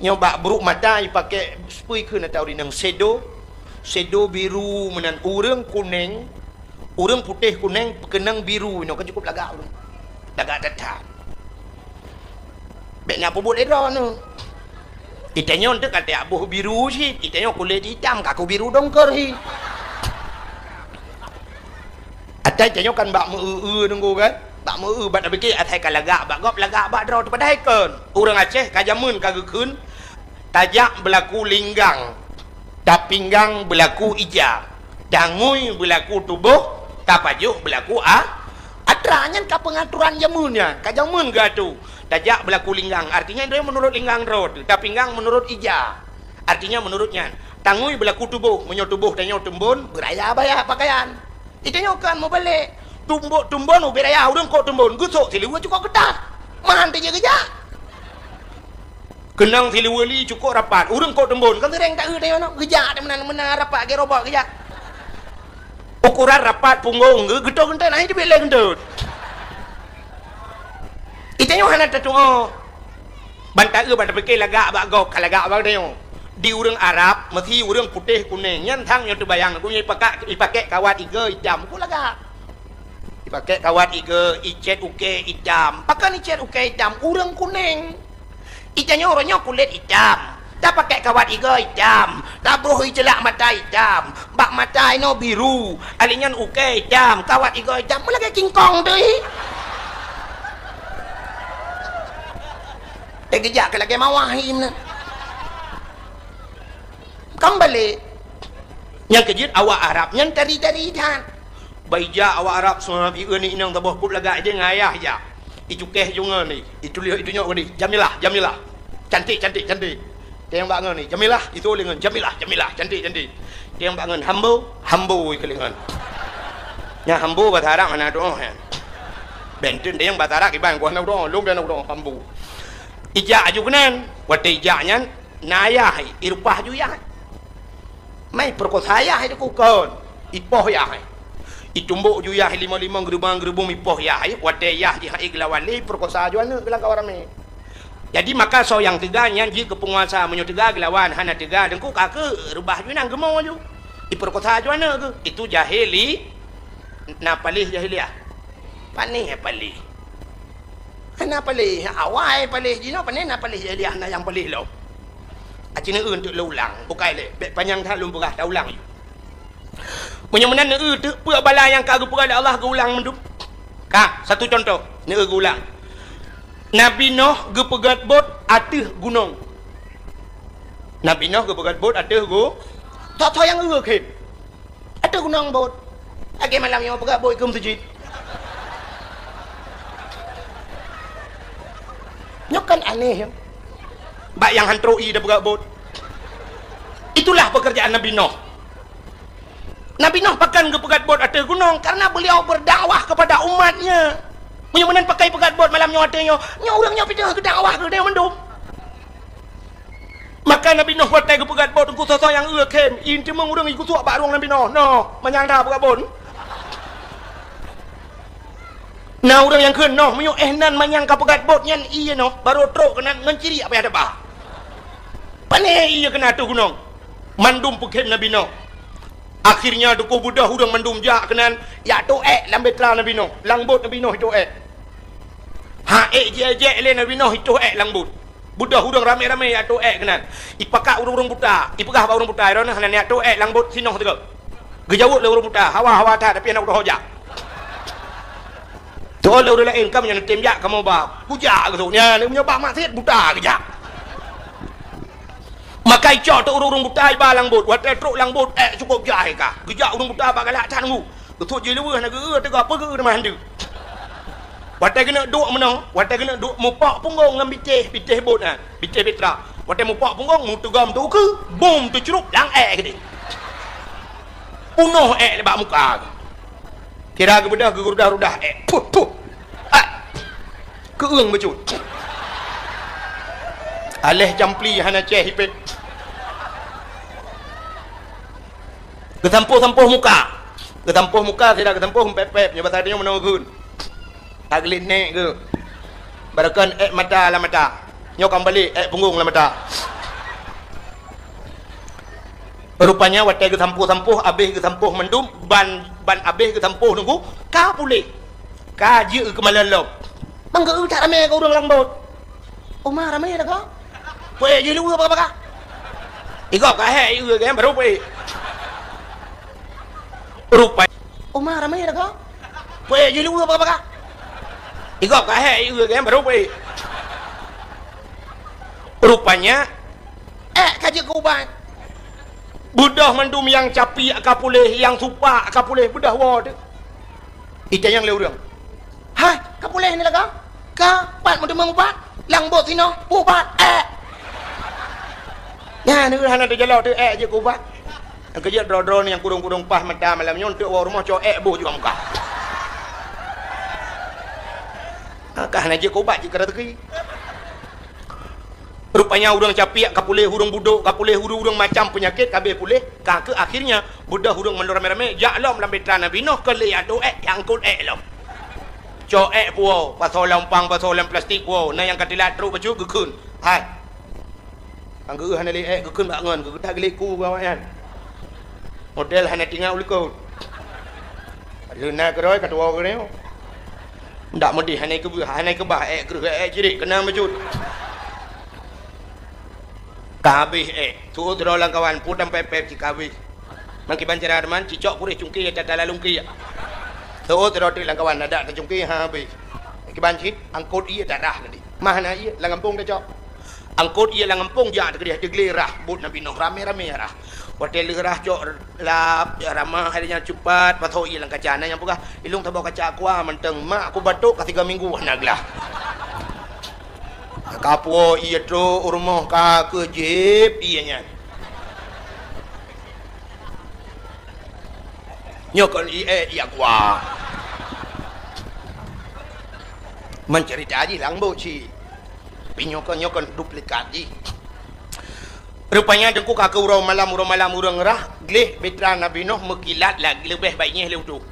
Nyoe bak brôk mata ipakèk seupui kheun atau rinong sedo, sedo biru meunan, ureueng kunéng, ureueng putéh kunéng peukeunong biru inoe kan cukôp lagak ureueng. Lagak that-that. Bèk na peubuet lé droeneuh. Itanyoe teuk ka tajak boh biru cit, itanyoe kulét itam, kaku biru dongkor hi. Atai itanyoe kan bak meu-eu-eu nunggu kan? Bak meu-eu, bak tapike asai ka lagak bak gob, lagak bak droe teuh padahai kon. Ureueng Aceh ka jameun ka geukheun, tajak beulaku linggang. Tapinggang beulaku ija, tangui beulaku tuboh, tapajoh beulaku a-, atra. Nyan ka peungaturan jameun nyan, ka jameun geuatô. Tajak beulaku linggang, artinya droe meunurot linggang droe teuh, tapinggang meunurot ija, artinya meunurot nyan. Tangui beulaku tuboh, meunyoe tuboh tanyoe teumbon, beuraya baya pakaian. Itanyoe kan meubalek. Tumbok tumbon ubé raya, ureueng kok teumbon, geusok siluweue cukôp keutat. Meuhan teujeuet geujak. Keunong siluweue li cukôp rapat, ureueng kok teumbon, kan seuréng taeu tanyoe nyoe, geujak meunan, meunan rapat, gét robot geujak. Ukuran rapat punggong geu-, geutot geuntot, nah, itu bilek geuntot. Itanyoe hana tatuoh. Ban taeu, ban tapike lagak bak gob, ka lagak bak tanyoe. Di ureueng Arab, meusi ureueng putéh kunéng, nyan sang nyoe teubayang, gobnyan ipakak, ipakèk kawat igoe itam, ku lagak. Ipakèk kawat igoe, icèt ukèe itam. Pakon icèt ukèe itam? Ureueng kunéng. Itanyoe uroe nyoe kulét itam. Tapakèk kawat igoe itam. Tabroh iceulak mata itam. Bak mata inoe biru. Alèh nyan ukèe itam, kawat igoe itam. Meulagèe kingkong teuh. Teugeujak keu lagèe mawah hi meunan. Kan balek. Nyang keujeuet awak Arab nyan tari-tari that. Ban ijak awak Arab seumah ieu ni inong saboh kop lagak idéh ngon ayah ijak. Icukéh ju ngon ni, ituléh itunyok ngon ni, Jamilah, Jamilah. Cantik, cantik, cantik. Teueng bak ngon ni, Jamilah, itu lé ngon Jamilah, Jamilah, cantik, cantik. Teueng bak ngon Hambo, Hambo ikeu lé ngon. Nyang Hambo bahasa Arab hana tuoh nyan. Benten teueng bahasa Arab iban ku hana tuoh, lôn hana tuoh Hambo. Ijak aju keunan, watèe ijak nyan, na ayah, irupah ju yah. Mai peurekosa yah itu kon. Ipoh yah. Itumbok ju yah limong-limong, geurubong-geurubong ipoh yah. Watèe yah jih hai geulawan lé peurekosa ju aneuk geulang kawan ramé. Jadi maka soe nyang teuga nyan jeuet keu peunguasa, meunyoe teuga geulawan, hana teuga deungku ka keu reubah ju inong geumo ju. Ipeurekosa ju aneuk geuh. Itu jahili, na paléh jahiliah. Panéh paléh. Hana paléh, awai paléh jinoe, panéh na paléh jahiliah na nyang paléh lom. Aci neueu teuk lôn ulang, bukai lé, bèk panyang that lôn peugah, taulang ju. Meunyoe meunan neueu teuk peue bala nyang ka geupeugah lé Allah geuulang mandum. Ka, satu contoh, neueu geuulang. Nabi Noh geupeugèt bot ateueh gunong. Nabi Noh geupeugèt bot ateueh gu-, soe-soe nyang eu khem. Ateueh gunong bot. Lagèe malam nyoe peugah bot keu meuseujid. Nyoe kan aneh, ya. Bak nyang han trok ie tapeugah bot. Itulah pekerjaan Nabi Noh. Nabi Noh pakon geupeugèt bot ateueh gunong? Karena beliau berdakwah kepada umatnya. Meunyoe meunan pakon peugèt bot malam nyoe ateueh nyoe, nyoe ureueng nyoe pih teuh geudakwah keu geutanyoe mandum. Maka Nabi Noh watèe geupeugèt bot, teungku soe-soe nyang eu khem, ie teumeung ureueng ikusuak bak rueng Nabi Noh. Noh, manyang that peugèt bot. Na ureuëng nyang kheun noh, meunyoe éh nan manyang ka peugét bot nyan ié noh, barô trok keunan ngon ciriek payah teuba. Pané ié keunan ateueh gunong. Mandum peukhem Nabi Noh. Akhirnya teungku beudôh ureuëng mandum jak keunan, jak toh ék lam bahtera Nabi Noh, lam bot Nabi Noh itoh ék. Ha ék jijak lé Nabi Noh itoh ék lam bot. Beudôh ureuëng ramé-ramé jak toh ék keunan. Ipakat ureuëng-ureuëng buta, ipeugah bak ureuëng buta, "Droeneuh hana neujak toh ék lam bot sinoh teuka." Geujaweueb lé ureuëng buta, "Hawa, hawa that, tapi hana kutoh jak." Toh lé ureuëng laén, "Kamoe nyan tem jak, kamoe ba kujak geusok nyan, meunyoe bak maksiet buta geujak." Maka icok teuh ureuëng-ureuëng buta iba lam bot, watée trok lam bot, ék cukôp jai ka. Geujak ureuëng buta bak galak that nunggu. Geusok jih leuweuh na geu-eu teuga peugeu teuma handeuk. Watée geuneuk duek meunoe, watée geuneuk duek mupok punggong lam bitéh, bitéh bot nyan, bitéh bahtera. Watée mupok punggong, meuteugom teuh ukeue, bom teucrup lam ék keudeh. Punoh ék bak muka. Kira geubeudôh geurudah-rudah ék. Puh, puh. Ah. Keueung bacut. Aléh campli hana céh ipét. Geusampôh-sampôh muka. Geusampôh muka sira geusampôh pép-pép nyoe basa tanyoe meunoe geukheun. Tagleh nék geuh. Barokon ék mata lam mata. Nyoe ka balek ék punggong lam mata. Rupanya watée geusampôh-sampôh, abéh geusampôh mandum, ban, ban abéh geusampôh nunggu, ka puléh. Ka jeuet keumalon lom. Bang geu that ramé keu ureuëng lam bot. Uma ramé dah ka. Puéh jih luweue baka-baka. Igob ka hék ieu kan baru puéh. Rupa. Uma ramé dah ka. Puéh jih luweue baka-baka. Igob ka hék ieu kan baru puéh. Rupanya ék ka jeuet keu ubat. Beudôh mandum nyang capiek ka puléh, nyang supak ka puléh, beudôh woe teuh. Itanyong lé ureuëng, "Hai, ka puléh ni lagoe?" "Ka, pat meuteumé ubat, lam bot sinoe, ubat ék." Nyan hana teujalok teuh ék jeuet keu ubat. Nyang keujeuet droe-droe nyang kudong-kudong paih mata malam nyoe, eunteuk woe rumoh cok ék boh juga muka. Ka hana jeuet keu ubat jeuet keu raseuki. Rupanya ureuëng capiek ka puléh, ureuëng budok ka puléh, ureuëng-ureuëng macam peunyakét ka abéh puléh, ka keuh akhirnya beudôh ureuëng mandum ramé-ramé jak lom lam bahtera Nabi Noh keu lé atoe ék, angkot ék lom. Cok ék puwoe, pasoe lam umpang, pasoe lam plastik puwoe, na nyang ka teulat trok bacut geukheun. Hai. Nyang geu hana lé ék geukheun bak ngon, geutak geuléku bak awaknyan. Model hana tinggai u likot. Leuna keudroe ka tuwoe keudroe. Ndak meudeh hana keu-, hana keubah ék kreueh ék cirek keunong bacut. Ka habéh ék. Tuwoe sidroe lam kawan, pue tam pép-pép cit ka habéh. Nang kiban cara teuma, cicok puréh cungké tata lalungké. Tuwoe sidroe teuk lam kawan, adak tacungké ha habéh. Kiban cit, angkot ié tarah keudéh. Mah na ié, lam gampông tacok. Angkot ié lam gampông jak teukeudéh teuglé rah, bot Nabi Noh ramé-ramé rah. Watée lheueh rah cok lap, jak ramah, hai nyan cupat, pasoe ié lam kaca. Na nyang peugah, "Ilong saboh kaca aqua mantong, mak kubatok ka tiga minggu hana glah." Ka puwoe ié trok u rumoh ka keuh jieb ié nyan. Nyoe kon ié, ié aqua. Mencerita jih lam bot cit. Tapi nyoe kon, nyoe kon duplikat jih. Rupanya teungku ka keuh uroe malam, uroe malam ureuëng rah, gleh bahtera Nabi Noh meukilat lagée leubeh baik nyeh lé utoe.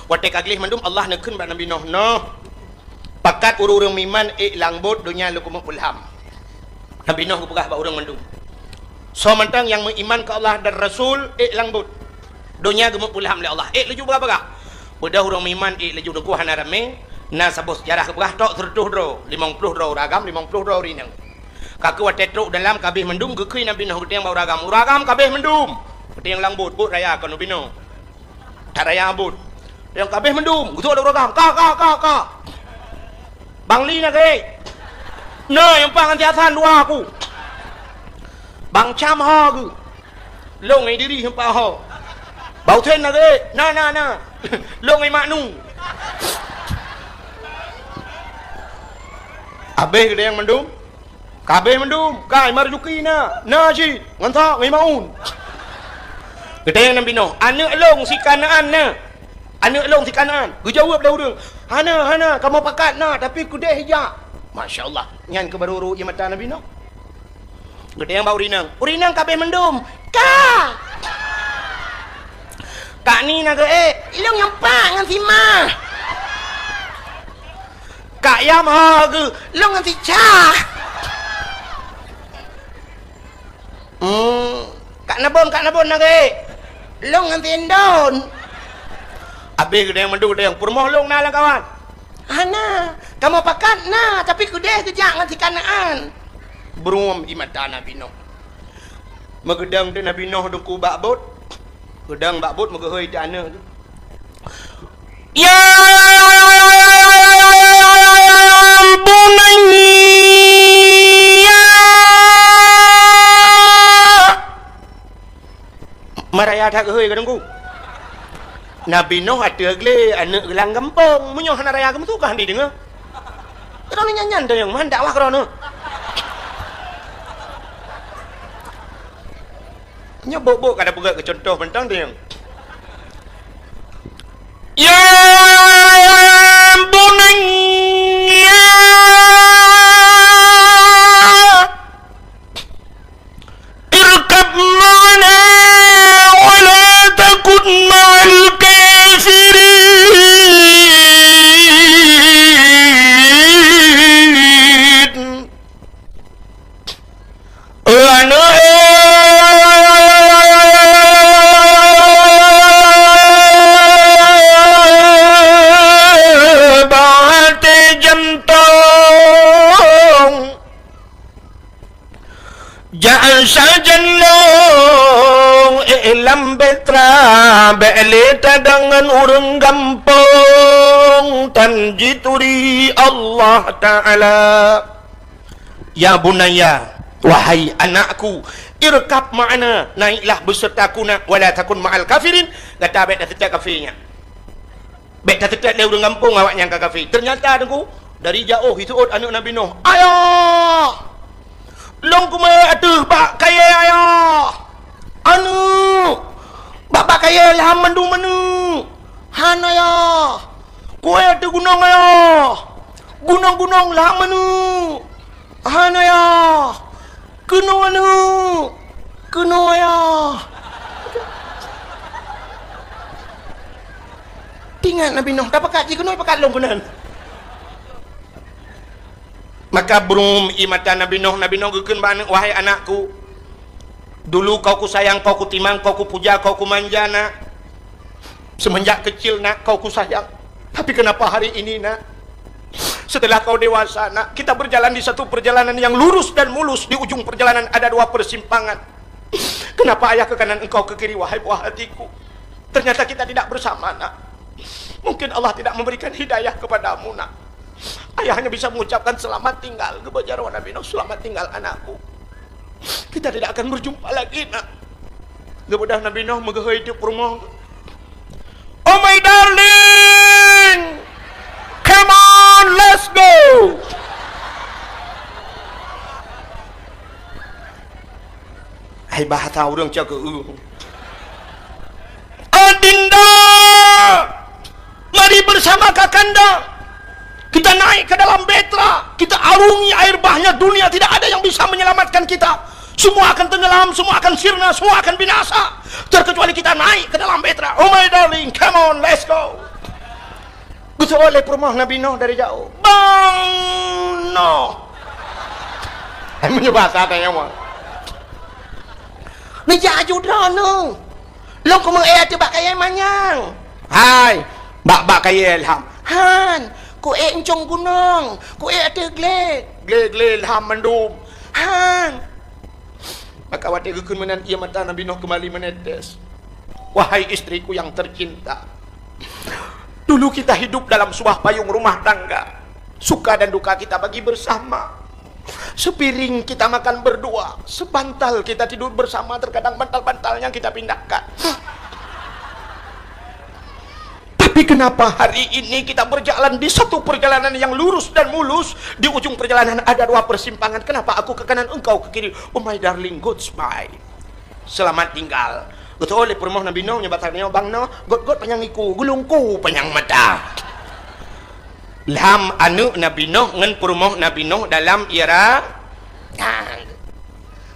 Watée ka gleh mandum Allah neukheun bak Nabi Noh, "Noh, pakat ureuëng-ureuëng meuiman ék lam bot donya lôn keumeung peulham." Nabi Noh geupeugah bak ureuëng mandum, "Soe mantong nyang meuiman keu Allah dan Rasul ék lam bot. Donya geumeupeulham lé Allah, ék laju bagah-bagah." Beudôh ureuëng meuiman ék laju teungku hana ramé, na saboh seujarah geupeugah tok seureutôh droe, limong ploh droe ureuëng agam, limong ploh droe ureuëng inong. Ka keuh watée trok dalam ka abéh mandum geukheun Nabi Noh geutanyong bak ureuëng agam, "Ureuëng agam ka abéh mandum?" Geutanyong lam bot, "Bot raya kon ubinoe." That raya bot. Geutanyong ka abéh mandum, geusok lé ureuëng agam, "Ka, ka, ka, ka." "Bang Li na geuh?" "Na, nyang pah ngon si Hasan dua ku." "Bang Cam ho geuh?" "Lôn ngon Idris nyang pah ho." "Bang Husen na geuh?" "Na, na, na." "Lôn ngon Mak Nu." Abéh geutanyong mandum. Ka abéh mandum, ka Imam Marzuki na, na cit, ngon sa, ngon Imam Maun. Geutanyong Nabi Noh, "Aneuëk lôn si Kanaan na?" "Aneuëk lôn si Kanaan." Geujaweueb lé ureuëng, "Hana, hana, kamoe pakat na, tapi keudeh ijak." Masya Allah, nyan keuh barô rhot ie mata Nabi Noh. Geutanyong bak ureuëng inong, "Ureuëng inong ka abéh mandum?" "Ka." "Kak Ni na geuh ék?" "Ilong nyang pat ngon si Ma." Kak Yam ho geuh, lôn ngon si Cah. Hmm, Kak Nabon, Kak Nabon na geuh. Lôn ngon si Indon. Abéh geudeng mandum geudeng, peurumoh lôn na lam kawan. Hana, kamoe pakat na, tapi keudeh geujak ngon si Kanaan. Brum ie mata Nabi Nuh. Meugeudong teuk Nabi Nuh dungku bak bot. Geudong bak bot meugeuhôi teuk aneuk teuh. Ya bunayya. Maraya that geuhôi ka teungku. Nabi Nuh ateueh glé aneuk geulang gampông. Meunyoe hana raya geumeusu ka hana jideungoe. Droeneuh nyan-nyan teuh nyang man dakwah droeneuh. Nyoe bok-bok ka tapeugah keu cuntoh mantong teuh nyang. Ya bunayya. Irkab ma'ana wa la takun ma'al kafirin. Aneuk, eh, bah até jantong. Jak sajan lôn, eh, lam beutra, bék lé tadong ngon ureuëng gampông, tan jituri Allah Taala. Ya bunayya, wahai anakku, irkab ma'ana, naiklah besertaku nak, wala takun ma'al kafirin, gata bék taseutôt kafé nyan. Bék taseutôt lé ureuëng gampông awaknyan ka kafé. Teunyata teungku, dari jaoh jiseuôt aneuk Nabi Nuh, "Ayah! Lôn kumeu'ék ateueh bak kayée, Ayah! Aneuk! Bak, bak kayée lham mandum aneuk! Han, Ayah! Ku'ék ateueh gunong, Ayah! Gunong-gunong lham aneuk!" Hana, Yah. Keunoe aneuk. Keunoe, Yah. Teuingat Nabi Nuh, tapakat jih keunoe pakat lôn keunan. Maka brum ie mata Nabi Nuh, Nabi Nuh geukheun bak aneuk, "Wahai anakku, dulu kau kusayang, kau kutimang, kau kupuja, kau kumanja, nak. Semenjak kecil, nak, kau kusayang. Tapi kenapa hari ini, nak, setelah kau dewasa, nak, kita berjalan di satu perjalanan yang lurus dan mulus, di ujung perjalanan ada dua persimpangan. Kenapa ayah ke kanan, engkau ke kiri, wahai buah hatiku? Ternyata kita tidak bersama, nak. Mungkin Allah tidak memberikan hidayah kepadamu, nak." Ayah hanya bisa mengucapkan, "Selamat tinggal," geuboh jaroe Nabi Nuh, "Selamat tinggal, anakku. Kita tidak akan berjumpa lagi, nak." Geubeudôh Nabi Nuh meugeuhôi teuk peurumoh. "Oh my darling, come on, let's go." Hai bahasa ureuëng cok keu, "Adinda, mari bersama Kakanda. Kita naik ke dalam bahtera, kita arungi air bahnya, dunia tidak ada yang bisa menyelamatkan kita. Semua akan tenggelam, semua akan sirna, semua akan binasa, terkecuali kita naik ke dalam bahtera. Oh my darling, come on, let's go." Geuseuôt lé peurumoh Nabi Nuh dari jaoh. "Bang Nuh!" Hai meunyoe bahasa tanyoe mah. "Neujak aju droeneuh. Lôn kumeu'ék ateueh bak kayée manyang." "Hai, bak, bak kayée lham." "Han, ku'ék euncong gunong, ku'ék ateueh glé." "Glé-glé lham mandum." "Han." Maka watée geukheun meunan, ie mata Nabi Nuh keumbali meunetes. Wahai istriku yang tercinta, dulu kita hidup dalam sebuah payung rumah tangga. Suka dan duka kita bagi bersama. Sepiring kita makan berdua, sebantal kita tidur bersama, terkadang bantal-bantalnya kita pindahkan. Tapi kenapa hari ini kita berjalan di satu perjalanan yang lurus dan mulus, di ujung perjalanan ada dua persimpangan. Kenapa aku ke kanan, engkau ke kiri? Oh my darling, goodbye. Selamat tinggal. Geuseuôt lé peurumoh Nabi Nuh, nyoe bak tanyoe, "Bang Nuh, gôt-gôt panyang iku, geulungku panyang mata." Lham aneuk Nabi Nuh ngon peurumoh Nabi Nuh dalam ie ra-, nah.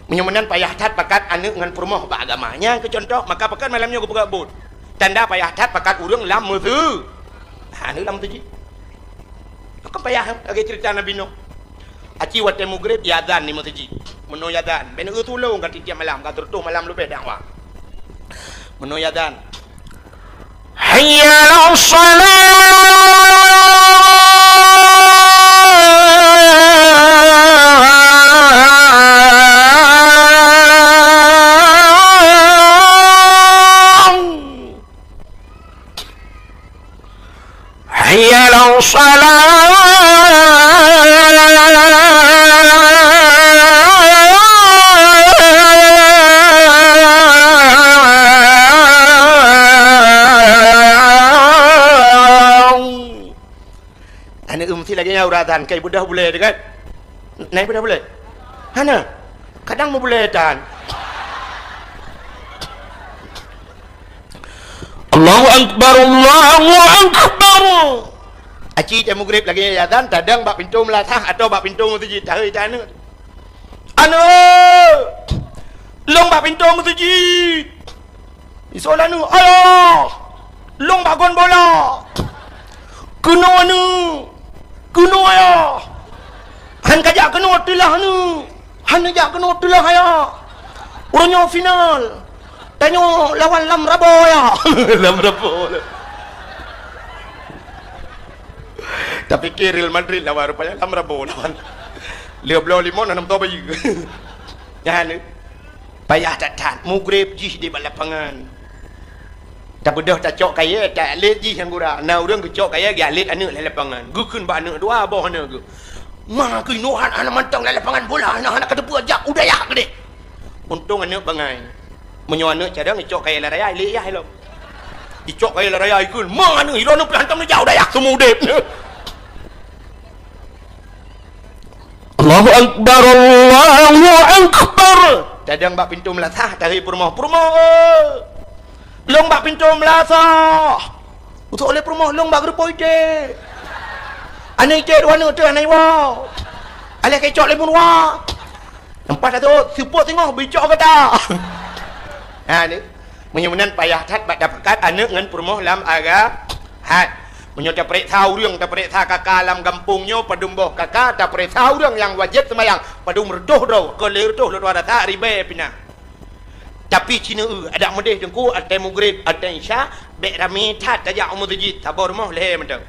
Meunyoe meunan payah that pakat aneuk ngon peurumoh bak agama. Nyan keu cuntoh, maka pakat malam nyoe geupeugah buet. Tanda payah that pakat ureuëng lam meuseu-, ha, aneuk lam meuseuti. Kan payah lagèe cerita Nabi Nuh. Aci watèe mugreb, iazan di meuseujid. Meunoe iazan, bèk neueu tulông ka tiep-tiep malam, ka sireutoh malam leubeh dakwah. Meunoe iazan. Hayya 'alas shalah. Hayya 'alas shalah. Aneuk meusti lagèe nyan uroe azan, ka ibeudôh bulèe teuh kan? Na ibeudôh bulèe? Hana. Kadang meubulèe tan. Allahu Akbar, Allahu Akbar. Aci teuh mugreb lagèe nyan azan, tadong bak pintoe meulasah atau bak pintoe meuseujid, tahôi tan aneuk. Aneuk! Lôn bak pintoe meuseujid! Isoe lé aneuk, "Ayah! Lôn bak gon bola!" Keunoe aneuk! Keunoe ayah! Han kajak keunoe teulah aneuk! Han neujak keunoe teulah ayah! Uroe nyoe final! Tanyoe lawan Lam Rabo ayah! Lam Rabo. Tapike Real Madrid lawan, rupanya Lam Rabo lawan. Lheuh bloe limong, na nam toh bayeue. Nyan, payah that-that. Mugreb jih di bak lapangan. Tabeudôh tacok kayèe, ta-, lét jih nyang gura. Na ureueng geucok kayèe, geualét aneuk lam lapangan. Geukheun bak aneuk dua boh aneuk geuh. "Ma keunoe hana mantong lam lapangan bola, hana, hana kateupeue jak u dayah keudéh." Untông aneuk bangai. Meunyoe aneuk cadang, icok kayèe lam raya, ilét yah ilom. Icok kayèe lam raya, ikheun, "Ma aneuk, ilôn pih hantom neujak u dayah, seumeu udép." Allahu Akbar, Allahu Akbar. Tadong bak pintoe meulasah, tahôi peurumoh, "Peurumoh, eh! Lôn bak pintoe meulasah." Utok lé peurumoh, "Lôn bak geureupoh iték." Aneuk iték dua aneuk teuh hana iwoe. Alah keucok lé meuruwa. Nampak tak tu, seupôt singoh bicok gata. Ha ni. Meunyoe meunan payah that bak tapakat aneuk ngon peurumoh lam agama. Meunyoe tapareksa ureueng, tapareksa kaka lam gampông nyoe padum boh kaka, tapareksa ureueng nyang wajéb seumayang padum reutôh droe, kon lhèe reutôh lôn tuan rasa ribèe pih na. Tapi ci neueu, adak meudeh teungku, watèe mugreb, watèe isya, bèk ramé that tajak u meuseujid, saboh rumoh lhèe mantong.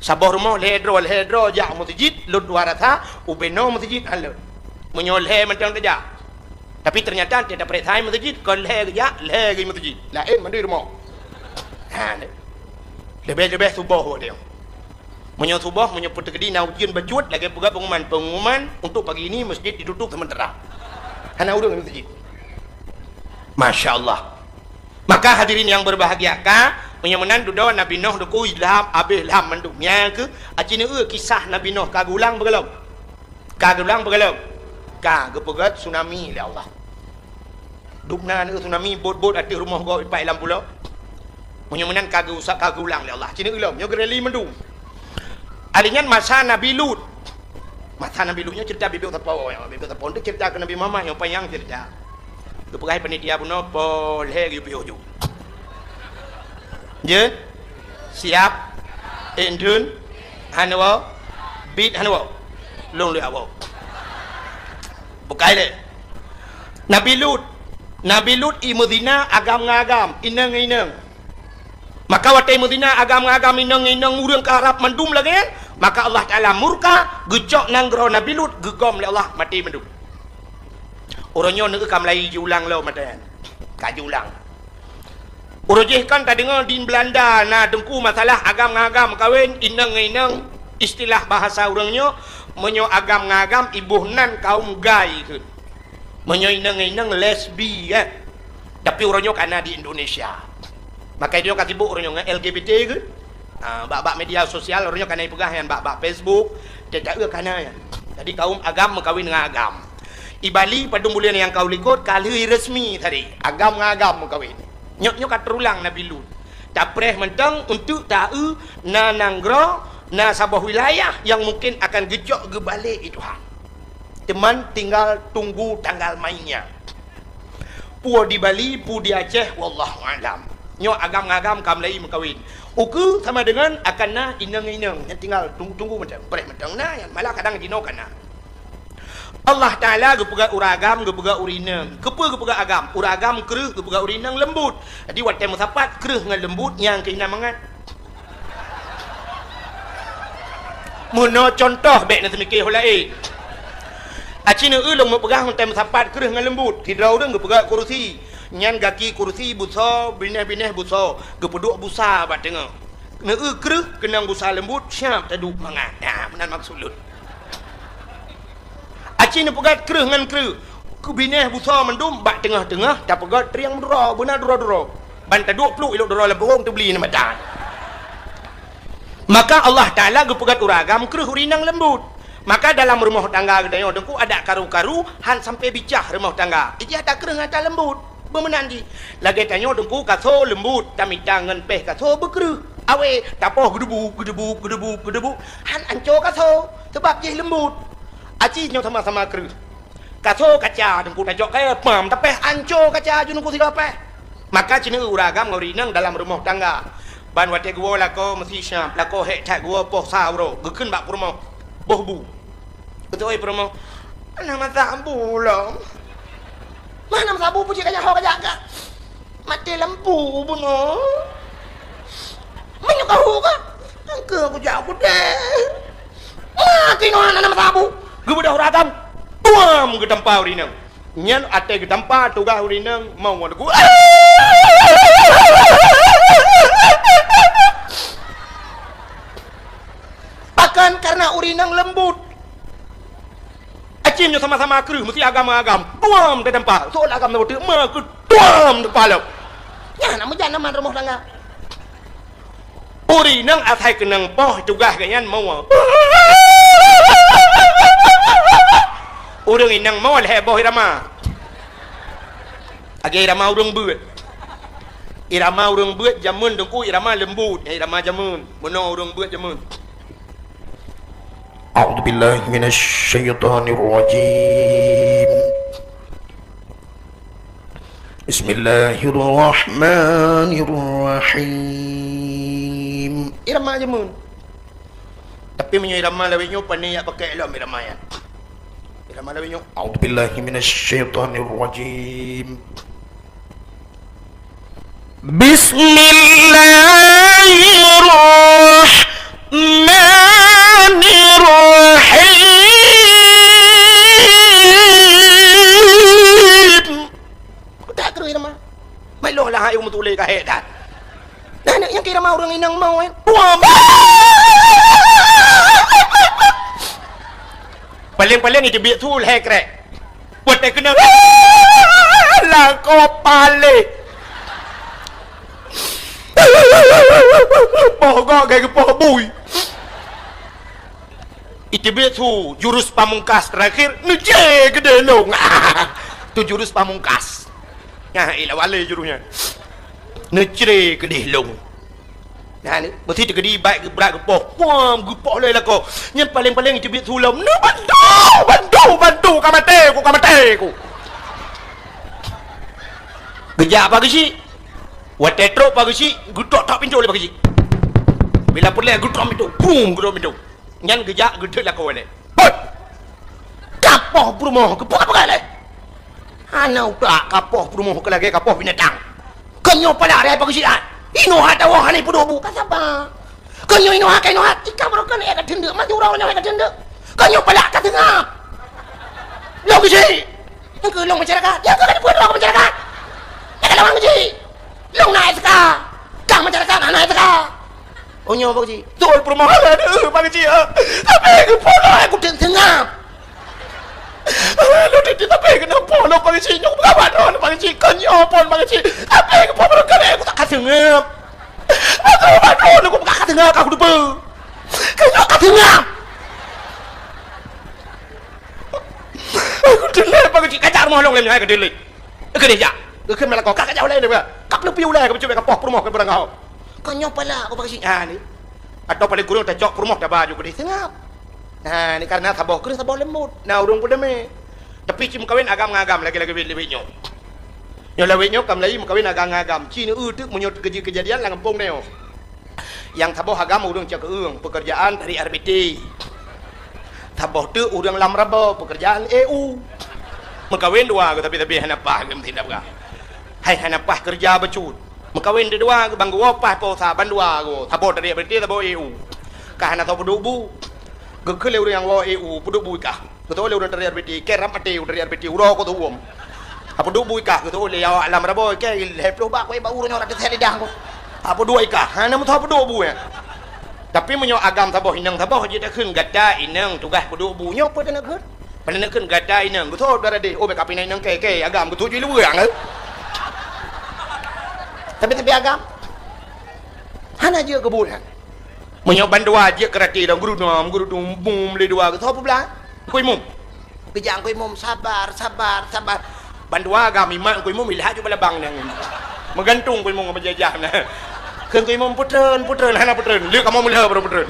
Saboh rumoh lhèe droe, lhèe droe jak u meuseujid, lôn tuan rasa ubé noe meuseujid han lôn. Meunyoe lhèe mantong tajak. Tapi teunyata watèe tapareksa meuseujid, kon lhèe geujak, lhèe geuh meuseujid. Laén mandum rumoh. Ha, leubeh-leubeh suboh watèe nyoe. Meunyoe suboh, meunyoe peuteukedi na ujeuen bacut, lagèe peugah pengumuman, "Pengumuman untuk pagi ini masjid ditutup sementara." Hana ureueng lam masjid. Masya Allah. Maka hadirin yang berbahagia, ka, meunyoe meunan dudoe Nabi Nuh teungku ilham, abéh ilham mandum. Nyan keuh, aci neueu kisah Nabi Nuh ka geulang beugalom. Ka geulang beugalom. Ka geupeugöt tsunami lé Allah. Dubna aneuk tsunami bot-bot ateueh rumoh gob ipat lam pulo. Meunyoe meunan ka geuusak, ka geulang lé Allah. Ci neueu lom, nyoe geureli mandum. Alèh nyan masa Nabi Lut. Masa Nabi Lut nyoe cerita bibiôh sapo, ya, bibiôh sapo. Untuk cerita keu Nabi Muhammad nyoe panyang cerita. Geupeugah panitia bunoe, "Poh lhèe geuyue piôh ju." Jeuet? Siap? Ék dum? Hana woe? Bit hana woe? Lôn lé awoe. Bukai lé. Nabi Lut. Nabi Lut i meuzina agam ngon agam, inong ngon inong. Maka watèe meuzina agam ngon agam, inong ngon inong, ureueng ka rab mandum lagèe nyan, maka Allah Taala murka, geucok nanggroe Nabi Lut, geugom lé Allah, maté mandum. Uroe nyoe neueu ka mulai jiulang lom mata nyan. Ka jiulang. Uroe jih kan tadeungoe di Belanda na teungku masalah agam ngon agam meukawen, inong ngon inong, istilah bahasa ureueng nyoe, meunyoe agam ngon agam iboh nan kaum gay kheun. Meunyoe inong ngon inong lesbi, eh. Tapi uroe nyoe ka na di Indonesia. Maka nyoe ka sibuk uroe nyoe ngon L G B T kheun. Ah, bak-bak media sosial uroe nyoe ka na ipeugah nyan bak-bak Facebook, teuka ka na nyan. Jadi kaum agam meukawen ngon agam. I Bali padum buleuen nyang ka u likot ka lheueh resmi tadi, agam ngon agam meukawen. Nyoe, nyoe ka teurulang Nabi Lut. Tapreh mantong untuk taeu na nanggroe, na saboh wilayah nyang mungken akan geucok geubalek lé Tuhan. Teuma tinggal tunggu tanggal mainnya. Peue di Bali, peue di Aceh, wallahu a'lam. Nyoe agam ngon agam ka mulai meukawen. Ukeue sama deungon akan na inong-inong nyang tinggal tunggu-tunggu mantong, preh mantong na, nyang malah kadang jinoe ka na. Allah Taala geupeugah ureueng agam, geupeugah ureueng inong. Keupeue geupeugah agam? Ureueng agam kreueh, geupeugah ureueng inong leumbut. Jadi watèe meusapat kreueh ngon leumbut nyang keu inan mangat. Meunoe contoh bèk na seumiké ho laén. Aci neueu lôn meupeugah watèe meusapat kreueh ngon leumbut. Sidroe ureueng geupeugah kurusi. Nyan gaki kurusi busoe, binéh-binéh busoe, geupeuduek busa bak teungoh. Neueu kreueh keunong busa leumbut, siap taduek mangat. Nah, meunan maksud lôn. Aci neupeugah kreueh ngon kreueh. Keu binéh busoe mandum bak teungoh-teungoh tapeugöt triang meuduro, beuna duro-duro. Ban taduek pluek ilok duro lam pungong teubli nyan mata. Maka Allah Taala geupeugöt ureueng agam kreueh ureueng inong leumbut. Maka dalam rumoh tangga geutanyoe teungku adak karu-karu han sampai bicah rumoh tangga. Ijih ata kreueh ngon ata leumbut. Beumeunan jih. Lagèe tanyoe teungku kaso leumbut, tamita ngon péh kaso beukreueh. Awé, tapoh geudebu, geudebu, geudebu, geudebu. Han anco kaso, seubab jih leumbut. Aci nyoe sama-sama kreueh. Kaso kaca teungku tajok kayèe, pam, tapéh anco kaca aju teungku sidroe péh. Maka ci neueu ureueng agam ngon ureueng inong dalam rumoh tangga. Ban watèe geuwoe lakoe meusi siap, lakoe hék that geuwoe poh sa uroe, geukheun bak peurumoh. Boh bu. Geutôi peurumoh, "Hana meusabu lom." "Mah hana meusabu, peue cit ka jak ho ka jak ka? Maté lampu bunoe. Meunyoe ka hu ka, engkeu kujak u keudè. Maté nyoe hana meusabu." Geubeudôh ureueng agam, tuam geutampa ureueng inong. Nyan watèe geutampa tugaih ureueng inong mau ngon lagu. Pakon? Kareuna ureueng inong leumbut. Aci nyoe sama-sama kreueh, meusi agam-agam. Tuam teutampa. Soe agam na beutôi, ma keu tuam teutampa lom. Nyan na meujan aman rumoh tangga. Ureueng inong asai keunong poh tugaih geuh nyan moe. Ureueng inong moe lhèe boh irama. Lagèe irama ureueng beuet. Irama ureueng beuet jameun teungku irama leumbut, irama jameun. Meunoe ureueng beuet jameun. A'udzubillahi minasyaitonirrajim. Bismillahirrahmanirrahim. Irama jameun. Tapi meunyoe irama lawét nyoe, pane jak pakai lom irama nyan. Irama lawét nyoe, "A'udzubillahi minasyaitonirrajim. Bismillahirrahmanirrahim." Keutak kreueh irama. Meuloh lah ayong meutuléh ka hék that. Nah, nyoe nyang keu irama ureueng inong moe, eh. Paleng-paleng iteubiet su lhèe krek. Watèe keunong, lakoe paleng. Poh gok lagèe geupoh bui. Iteubiet su jurus pamungkas terakhir, neucre keudéh lôn. Tu jurus pamungkas. Nah, ilah walé jurus nyan. Neucre keudéh lôn. Nah, ni, meusi teukeudi bak geubrat geupoh. Puam, geupoh lé lakoe. Nyan paleng-paleng iteubiet su lom. Neubantu, bantu, bantu, ka maté ku, ka maté ku. Geujak Pak Geuchik. Watèe trok Pak Geuchik, geutok-tok pintoe lé Pak Geuchik. Bila peureulèe geutok pintoe, brum, geutok pintoe. Nyan geujak geudeuk lakoe nyan. "Hoi! Kapoh peurumoh keuh peugah-peugah lé! Hana utak kapoh peurumoh keuh lagèe kapoh binatang. Keunoe pala raya Pak Geuchik nyan. Inoe hana tawoe hana peuduek bu ka saba. Keunoe inoe hana inoe hana tika meureukan ék ka teundeuk, maju ureueng nyoe ék ka teundeuk. Keunoe pala ka seungab. Lôn Geuchik. Nyang keu lôn masyarakat. Nyang keu ka dipeue droe masyarakat. Nyang ka lawan Geuchik. Lôn na S K. Kang masyarakat hana S K." Oh, nyoe Pak Geuchik. Beutôi peurumoh lôn, Pak Geuchik. Tapi geupoh lôn, aku teuk seungab. Lôn teuti tapi keunoe poh lôn Pak Geuchik. Nyoe peugah bak droe Pak Geuchik. Keunoe phôn Pak Geuchik. Tapi geupoh barangkali aku tak ka seungab. Aku bak droe aku peugah ka seungab, aku teupeue. Keunoe ka seungab. Aku teulhèe Pak Geuchik, kajak rumoh lôn lé nyoe, hai keudeh lé. Keudeh jak. Geukheun meulakoe, ka kajak ulèe nyoe, ka peuleupi ulèe, ka peucubit ka poh peurumoh keu beurangkaho. Keunoe pala aku Pak Geuchik. Ha ni. Atawa paleng kureueng tacok peurumoh taba ju keudeh seungab. Ha ni, kareuna saboh kreueh saboh leumbot. Na ureueng peudamé. Tapi ci meukawen agam ngon agam lagèe-lagèe lawét nyoe. Nyoe lawét nyoe ka meulayeue meukawen agam ngon agam. Ci neueu teuk meunyoe teukeujeuet keujadian lam gampông nyoe. Nyang saboh agam ureuëng cok keueung, peukeurjaan dari R B T. Saboh teuk ureuëng lam rabo, peukeurjaan E U. Meukawen dua geuh, tapi-tapi hana paih geuh meusidab gah. Hai hana paih keureuja bacut. Meukawen dua geuh, ban geuwoe paih po sa, ban dua geuh. Saboh dari R B T, saboh E U. Ka hana soe peuduek bu. Geukheun lé ureuëng nyang woe E U, peuduek bu i kah. Geuteu'oh lé ureuëng dari R B T, keu rab maté ureuëng dari R B T, uroe ku teuwom. Apa duek bu i kah, geuteu'oh lé awak lam rabo, keu lhée ploh bak, ku bak ureuëng nyoe ratus lhée lidang ku. Apa duek i kah, hana meusoe peuduek bu nyan. Tapi meunyoe agam saboh inong saboh jeuet takheun gata inong tugaih peuduek bu, nyoe peue taneuk kheun? Peue taneuk kheun gata inong, geuteu'oh dara deh, oh, bèk kapinai inong keu, keu agam geuteu'oh jih luweue nyan. Tapi, tapi agam hana jeuet keu bu nyan. Meunyoe ban dua jeuet keu rati dong, geurudum, geurudum, bum, lé dua, geuteu'oh peublah. Ku imum. Geujak ku imum, sabar, sabar, sabar. Ban dua gam imat ku imum, ilhak ju balabang nyan. Meugantung ku imum ngon peujajah na. Kheun ku imum, putreun, putreun, hana putreun. Lé kamoe meulheueh baru putreun.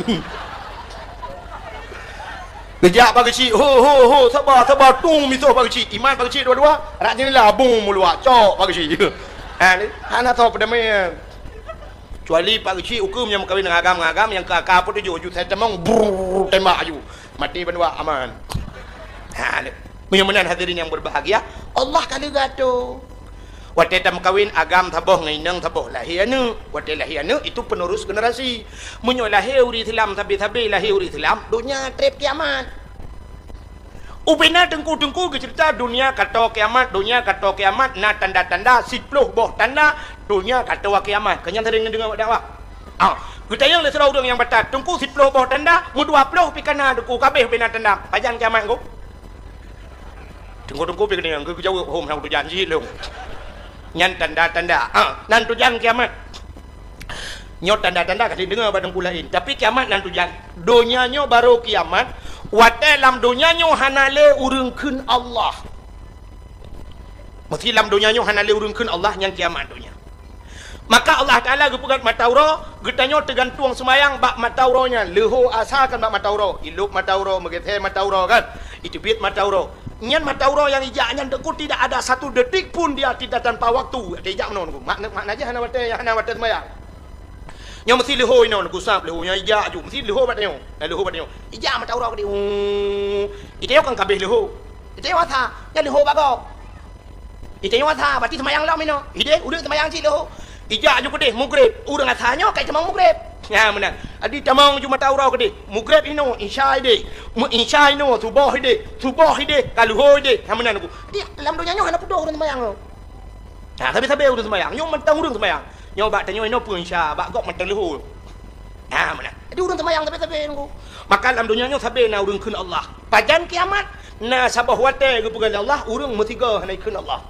Geujak Pak Geuchik, ho, ho, ho, sabar, sabar, tung misoh Pak Geuchik. Imat Pak Geuchik dua-dua, rak jendela, bum, meuluak, cok Pak Geuchik. Ha, ni, hana soe peudamai. Kecuali Pak Geuchik ukeue meunyoe meukawen ngon agam, ngon agam nyang ka, ka peutujoh ju sai tamong, brrrr, tembak aju. Maté bandua aman. Ha, lé. Meunyoe meunan hadirin yang berbahagia, Allah ka leuga tu. Watée tameukawen agam saboh ngon inong saboh lahé aneuëk. Watée lahé aneuëk itu penerus generasi. Meunyoe lahé ureuëng Islam sabe-sabe lahé ureuëng Islam, donya treb kiamat. Ubena teungku-teungku geuceurita dunia kato kiamat, dunia kato kiamat na tanda-tanda siploh boh tanda dunia kato kiamat. Keu nyan sering neudeungoe bak dakwah. Ah, geutanyong lé sidroe ureuëng nyang batat, teungku siploh boh tanda, meudua ploh pih kana teungku kabeh ubena tanda. Pajan kiamat teungku? Teungku-teungku pih keudéh geujaweueb hom hana tujan jih lom. Nyan tanda-tanda. Ah, nan tujan kiamat. Nyoe tanda-tanda ka lheueh deungoe bak teungku laén, tapi kiamat nan tujan. Donya nyoe barô kiamat, watée lam donya nyoe hana lé ureuëng kheun Allah. Meusé lam donya nyoe hana lé ureuëng kheun Allah, nyan kiamat donya. Maka Allah Taala geupeugét mata uroe, geutanyoe teugantueng seumayang bak mata uroe nyan, leuho asa kan bak mata uroe, ilop mata uroe, meugeusé mata uroe kan, iteubiet mata uroe. Nyan mata uroe nyang ijak nyan teungku tidak ada satu detik pun dia tidak tanpa waktu. Watée ijak meunoe teungku. Makna, makna jih hana watée, hana watée seumayang. Nyoe meusé leuho inoe teungku sab leuho nyan ijak ju. Meusé leuho bak tanyoe. Nah, leuho bak tanyoe. Ijak mata uroe keudéh. Uu. Itanyoe kan kabeh leuho. Itanyoe asa, nyan leuho bak gob. Itanyoe asa, berarti seumayang lom inoe. Ideh, udeuek seumayang cit leuho. Ijak ju keudéh, mugreb. Ureuëng asa nyoe ka itamong mugreb. Nyan meunan. Adi tamong ju mata uroe keudéh. Mugreb inoe, isya ideh. Meu isya inoe, suboh ideh. Suboh ideh, ka leuho ideh. Nyan meunan teungku. Di lam donya nyoe hana putôh ureuëng seumayang nyoe. Nah, sabe-sabe ureuëng seumayang. Nyoe mantong ureuëng seumayang. Nyoe bak tanyoe inoe peue isya, bak gob mantong leuho. Nah, meunan. Jadi ureuëng seumayang sabe-sabe teungku. Maka lam donya nyoe sabe na ureuëng kheun Allah. Pajan kiamat, na saboh watée geupeugah lé Allah, ureuëng meusigoe hana ikheun Allah.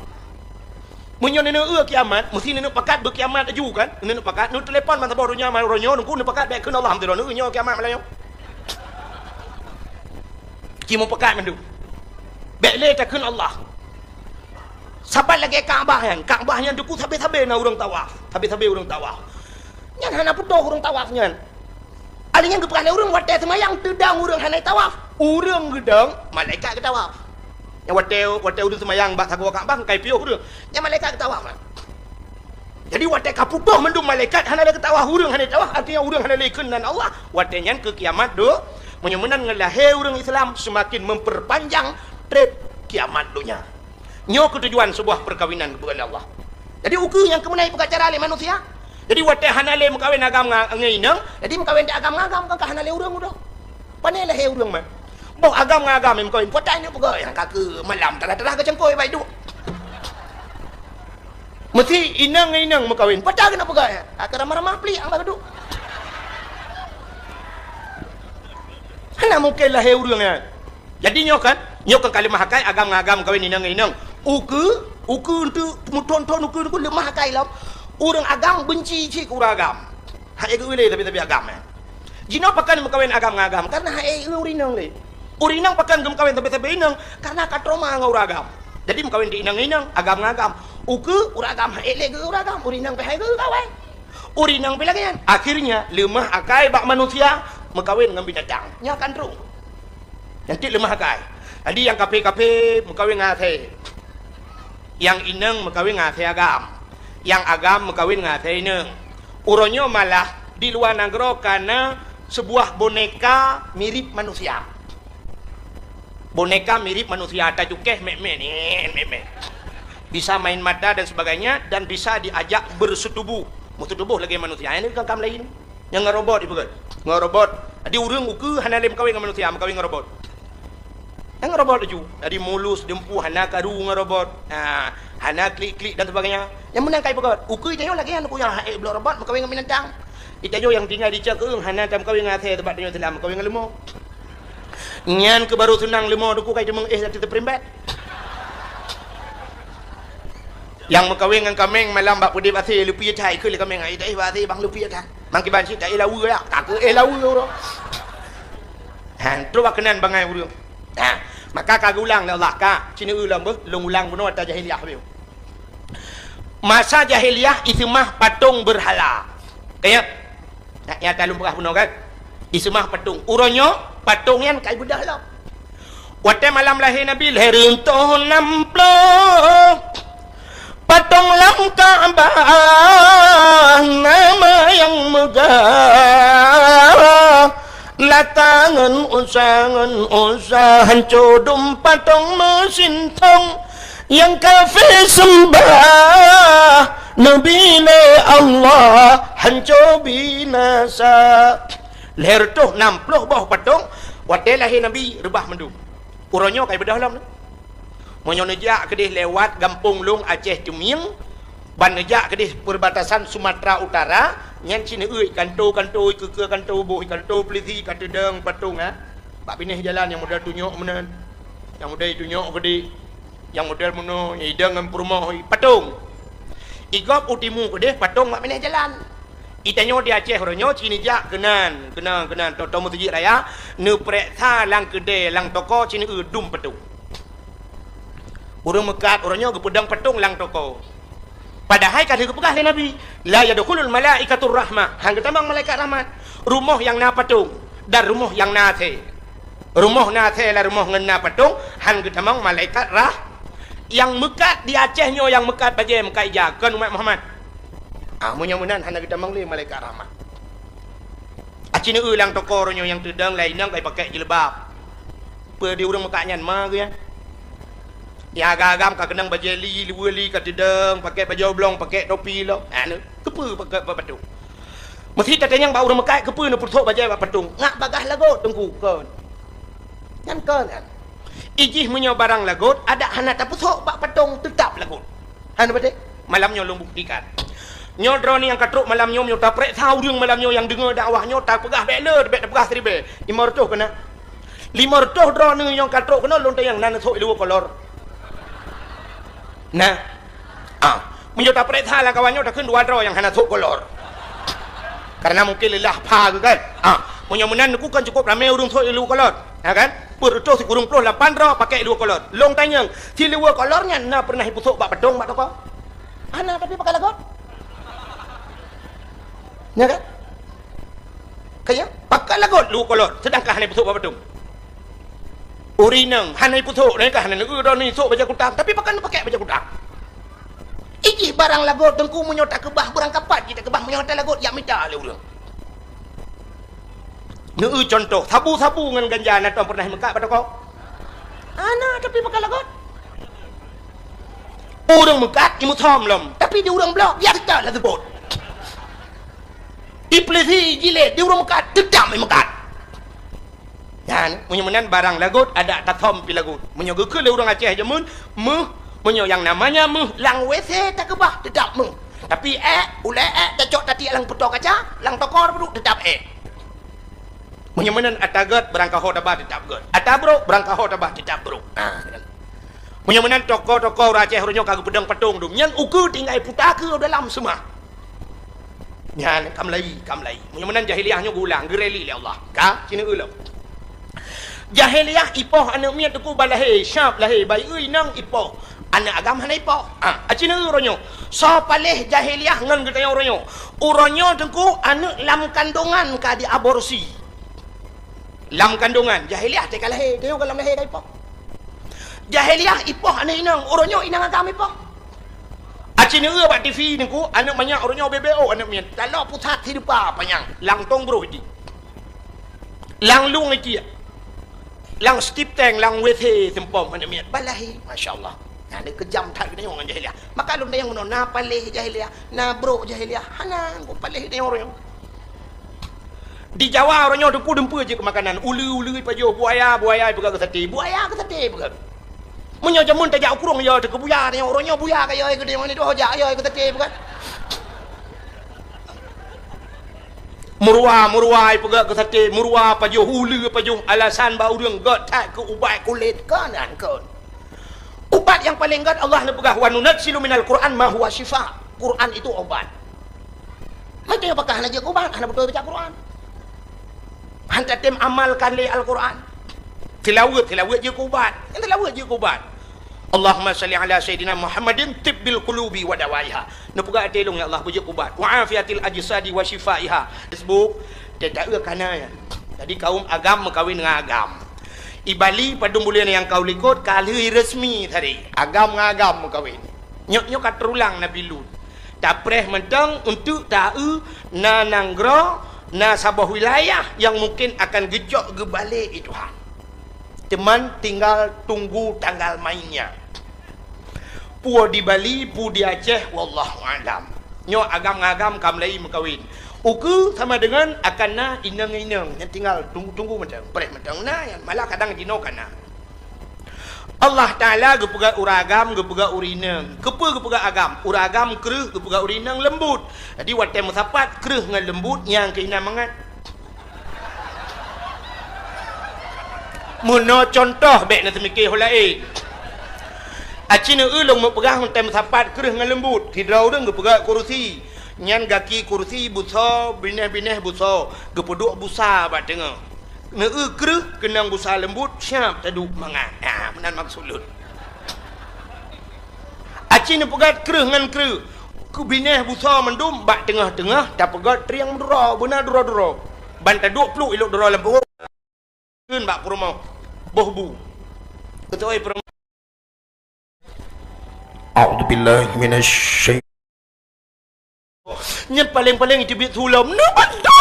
Meunyoe neuneuk eu kiamat, meusé neuneuk pakat beukiamat laju kan? Neuneuk pakat, neutelepon ban saboh donya, man uroe nyoe, teungku neupakat bék kheun Allah, meusidroe neueu nyoe kiamat malam nyoe. Ci meupakat mandum. Bék lé takheun Allah. Saban lagée Ka'bah nyan, Ka'bah nyan teungku sabe-sabe na ureuëng tawaf, sabe-sabe ureuëng tawaf. Nyan hana putôh ureuëng tawaf nyan. Alèh nyan geupeugah lé ureuëng watée seumayang teudong ureuëng hana tawaf. Ureuëng geudong, malaikat geutawaf. Nyan watée, watée ureuëng seumayang bak sagoe Ka'bah kai piôh ureuëng. Nyan malaikat geutawaf. Jadi watée ka putôh mandum malaikat hana lé geutawaf ureuëng hana tawaf, artinya ureuëng hana lé ikheun nan Allah. Watée nyan keu kiamat deuh, meunyoe meunan ngon lahé ureuëng Islam seumaken memperpanjang treb kiamat donya. Nyoe keutujuan seubuah peukawinan geupeugah lé Allah. Jadi ukeue nyang keumeunai peugah cara lé manusia. Jadi watée hana lé meukawen agam nga-, ngon inong, jadi meukawen di agam ngon agam kan ka hana lé ureuëng udoe. Pane lahé ureuëng man. Boh agam ngon agam meukawen, peue tai neuk peugah nyang ka keu malam teulah-teulah geucangkôi bai duek. Meusé inong ngon inong meukawen, peue tai neuk peugah nyang ka keu ramah-ramah plik nyang ba geuduek. Hana mungken lahé ureuëng nyan. Jadi nyoe kan, nyoe kan ka leumah akai agam ngon agam meukawen inong ngon inong. Ukeue, ukeue eunteuk meuthon-thon ukeue teungku leumah akai lom. Ureuëng agam beunci cit keu ureuëng agam. Hana geu lé sabe-sabe agam nyan. Jinoe pakon meukawen agam ngon agam, karena hana eu ureuëng inong lé. Ureuëng inong pakon geumeukawen sabe-sabe inong, karena ka trauma ngon ureuëng agam. Jadi meukawen di inong ngon inong, agam ngon agam. Ukeue ureuëng agam hana lé geu ureuëng agam, ureuëng inong pih hana geu kawen. Ureuëng inong pih lagée nyan. Akhirnya leumah akai bak manusia meukawen ngon binatang. Nyan kan trok. Nyan cit leumah akai. Jadi nyang kaphé-kaphé meukawen ngon asèe. Nyang inong meukawen ngon asèe agam. Nyang agam meukawen ngon asèe inong. Uroe nyoe malah Di luwa nanggroe ka na seubuah boneka mirip manusia. Boneka mirip manusia, tacukéh mèk-mèk, nèk, mèk-mèk. Bisa main mata dan sebagainya, dan bisa diajak berseutubuh. Meuseutubuh lagèe manusia. Nyan ka, ka meulayeue. Nyang ngon robot ipeugah. Ngon robot. Jadi ureueng ukeue hana lé meukawen ngon manusia, meukawen ngon robot. Nyang ngon robot laju. Jadi mulus, dumpeue, hana karu ngon robot. Ha, hana klik-klik dan sebagainya. Nyang meunan ka ipeugah. Ukeue tanyoe lagèe nyan, ukeue nyang hana bloe robot, meukawen ngon binatang. Di tanyoe nyang tinggai di Cakeueng hana tameukawen ngon asèe, sabab tanyoe Islam, meukawen ngon leumo. Nyan keuh baru seunang leumo, duku ka iteumeung éh ateueh teupeurimbat. Nyang meukawen ngon kaméng malam bak peudeh bak asèe, leupie that, ikheun lé kaméng, "Ai, taéh bak asèe bang, leupie that." Mangkiban cit taéh laweue yak, ka keuh éh laweue uroe. Han, trok bak keunan bangai ureueng. Ha, maka ka geulang lé Allah, ka, ci neueu lom beuh, lôn ulang bunoe ata jahiliyah beuh. Masa jahiliyah iseumah patong beurhala. Ka ingat? Nah, nyang ka lôn peugah bunoe kan? Iseumah patong. Uroe nyoe patong nyan ka ibeudôh lom. Watèe malam lahé Nabi, lhèe reutôh nam ploh, patong lam Ka'bah nama nyang meugah. Lata ngon Uzza, ngon Uzza, hanco dum patong meusintong. Nyang kafé seumbah Nabi lé Allah, hanco binasa. Lhèe reutôh nam ploh boh patong, watèe lahé Nabi, reubah mandum. Uroe nyoe ka ibeudôh lom. Meunyoe neujak keudeh lewat gampông lôn Aceh Cumieng, ban neujak keudeh perbatasan Sumatera Utara, nyan ci neueu kanto-kanto, ikeue-keue kanto, boh kanto polisi ka teudong patong, ha. Bak binéh jalan nyang model tunyok meunan, nyang model tunyok keudeh, nyang model meunoe, nyang idong ngon peurumoh, patong. Igob u timu keudeh, patong bak binéh jalan. Itanyoe di Aceh uroe nyoe ci neujak keunan, keunan, keunan, tô-tô meuseujid raya, neupeureksa lam keudè, lam toko ci neueu dum patong. Ureueng meukat uroe nyoe geupeudong patong lam toko. Padahai ka lheueh geupeugah lé Nabi, "La yadkhulul malaikatur rahmah," han geutamong malaikat rahmat. Rumoh nyang na patong dan rumoh nyang na asèe. Rumoh na asèe lam rumoh ngon na patong, han geutamong malaikat rah-, nyang meukat di Aceh nyoe nyang meukat bajèe meukat ija, kon umat Muhammad. Ah, meunyoe meunan hana geutamong lé malaikat rahmat. Aci neueu lam toko uroe nyoe nyang teudong laén inong ka ipakék jilbab. Peue di ureueng meukat nyan ma geuh nyan? Nyang agam-agam ka keunong bajèe li, luweue li ka teudong, pakék bajèe oblong, pakék topi lom. Anu, keupeue pakék bak patong? Meusti tatanyong bak ureueng meukat, keupeue neupeusok bajèe bak patong? Ngat bagaih lagot teungku, kon. Nyan kon nyan. Ijih meunyoe barang lagot, adak hana tapeusok bak patong, teutab lagot. Hana beutôi? Malam nyoe lôn buktikan. Nyoe droeneuh nyang ka trok malam nyoe, meunyoe tapareksa ureueng malam nyoe nyang deungoe dakwah nyoe, tapeugah bèk le, bèk tapeugah siribèe. Limong reutôh keunan. Limong reutôh droeneuh nyang ka trok keunoe lôn tanyong na neusok iluweue kolor. Nah. Ah, meunyoe tapareksa lam kawan nyoe takheun dua droe nyang hana sok kolor. Karena mungkin leulah pha geuh kan. Ah, meunyoe meunan neukheun kan cukup ramé ureueng sok iluweue kolor. Ya kan? Peuet reutôh sikureueng ploh lapan droe pakék iluweue kolor. Lôn tanyong, siluweue kolor nyan na pernah ipeusok bak patong bak toko? Hana, tapi pakai lagot. Ya kan? Kaya, pakai lagot luweue kolor, seudangkan hana ipeusok bak patong. Ureueng inong hana ipeusok, nyan ka hana neueu droeneuh isok bajèe kutang, tapi pakon neupakék bajèe kutang. Ijih barang lagot teungku meunyoe takeubah, barang kapat jih takeubah meunyoe hana lagot, jak mita lé ureueng. Neueu cuntoh, sabu-sabu ngon ganja na tom pernah imeukat bak toko? Hana, tapi pakai lagot. Ureueng meukat imeusom lom, tapi di ureueng bloe biasa lah seubot. Ipeulisi jilét di ureueng meukat, teutab imeukat. Nyan, meunyoe meunan barang lagot, adak tasom pi lagot. Meunyoe geukheun lé ureueng Aceh jameun, méuh, meunyoe nyang namanya méuh, lam W C takeubah, teutab méuh. Tapi èk, ulèe èk tacok tatiek lam peutoe kaca, lam toko peuduek, teutab èk. Meunyoe meunan ata gèt, barang kaho taba teutab gèt. Ata brôk, barang kaho taba teutab brôk. Ha, meunyoe meunan toko-toko ureueng Aceh uroe nyoe ka geupeudong patong dum. Nyan ukeue tinggai puta keu dalam seumah. Nyan ka meulayi, ka meulayi. Meunyoe meunan jahiliyah nyoe geulang, geureli lé Allah. Ka, ci neueu lom. Jahiliyah ipoh aneuk miet teungku ban lahé, syab lahé, bayeue inong ipoh. Aneuk agam hana ipoh. Ha, aci neueu uroe nyoe. Soe paléh jahiliyah ngon geutanyoe uroe nyoe? Uroe nyoe teungku aneuk lam kandongan ka diaborsi. Lam kandongan, jahiliyah teuka lahé, tanyoe ka lam lahé ka ipoh. Jahiliyah ipoh aneuk inong, uroe nyoe inong agam ipoh. Aci neueu bak T V niko, aneuk manyak uroe nyoe bebeo aneuk miet. Taloe pusat hidupa panyang, lam tong broh di. Lam lueng itia. Lam stip tank, lam W C seumpom aneuk miet. Balahé, masya Allah. Nah, ni keujam that geutanyoe ngon jahiliah. Maka lôn tanyong bunoe, na paléh jahiliah, na brok jahiliah. Hana, kok paléh geutanyoe uroe nyoe. Di Jawa uroe nyoe dumpeue-dumpeue jeuet keu makanan. Uleue-uleue pajoh, buaya, buaya peugah keu saté. Buaya keu saté peugah. Meunyoe jameun tajak u krueng, yo teuh keu buya, tanyoe uroe nyoe buya ka yo keu tanyoe ni doh jak yo keu saté peugah. Meuruwa, meuruwa peugah keu saté, meuruwa pajoh, uleue pajoh, alasan bak ureueng gèt that keu ubat kulét, kon an kon. Ubat nyang paleng gèt Allah neupeugah, "Wa nunazzilu minal Qur'an ma huwa syifa." Quran itu obat. Maka pakah hana jeuet keu ubat, hana beutôi baca Quran. Hana tem amalkan lé Al-Quran. Tilaweuet, tilaweuet jeuet keu ubat. Nyang tilaweuet jeuet keu ubat. Allahumma shalli ala sayyidina Muhammadin tibbil qulubi wa dawaiha. Neupeugah até lôn, ya Allah, beujeuet keu ubat. Wa afiatil ajsadi wa syifaiha. Facebook, teuta eu kana nyan. Jadi kaum agam meukawen dengan agam. I Bali padum buleuen nyang ka u likot ka lheueh resmi tadi. Agam ngon agam meukawen. Nyoe, nyoe ka teurulang Nabi Lut. Tapreh mantong untuk ta-eu na nanggroe, na saboh wilayah nyang mungken akan geucok geubalek lé Tuhan. Teuma tinggal tunggu tanggal mainnya. Peue di Bali, peue di Aceh, wallahu a'lam. Nyoe agam ngon agam ka mulai meukawen. Ukeue sama dengan akan na inong-inong nyang tinggal tunggu-tunggu mantong, preh mantong na, malah kadang jinoe ka na. Allah Taala geupeugah ureueng agam, geupeugah ureueng inong. Keupeue geupeugah agam? Ureueng agam kreueh, geupeugah ureueng inong leumbut. Jadi watèe meusapat kreueh ngon leumbut nyang keuh na mangat. Meunoe contoh, bèk na teumike ho laén. Aci neueu lôn meupeugah ngon tem sapat kreueh ngon leumbut. Sidroe ureueng geupeugah kursi. Nyan gaki kursi busoe, binéh-binéh busoe, geupeuduek busa bak teungoh. Neueu kreueh keunong busa leumbut, siap taduek mangat. Ah, meunan maksud lôn. Aci neupeugah kreueh ngon kreueh. Keu binéh busoe mandum bak teungoh-teungoh tapeugah trieng meuduro, beuna duro-duro. Ban taduek pluek ilok duro lam peuhô. Kheun bak peurumoh. Boh bu. Keutuai peurumoh. A'udzubillahi minasy syaithanir rajim. Nyan paleng-paleng itu bit sulom. Neubantu!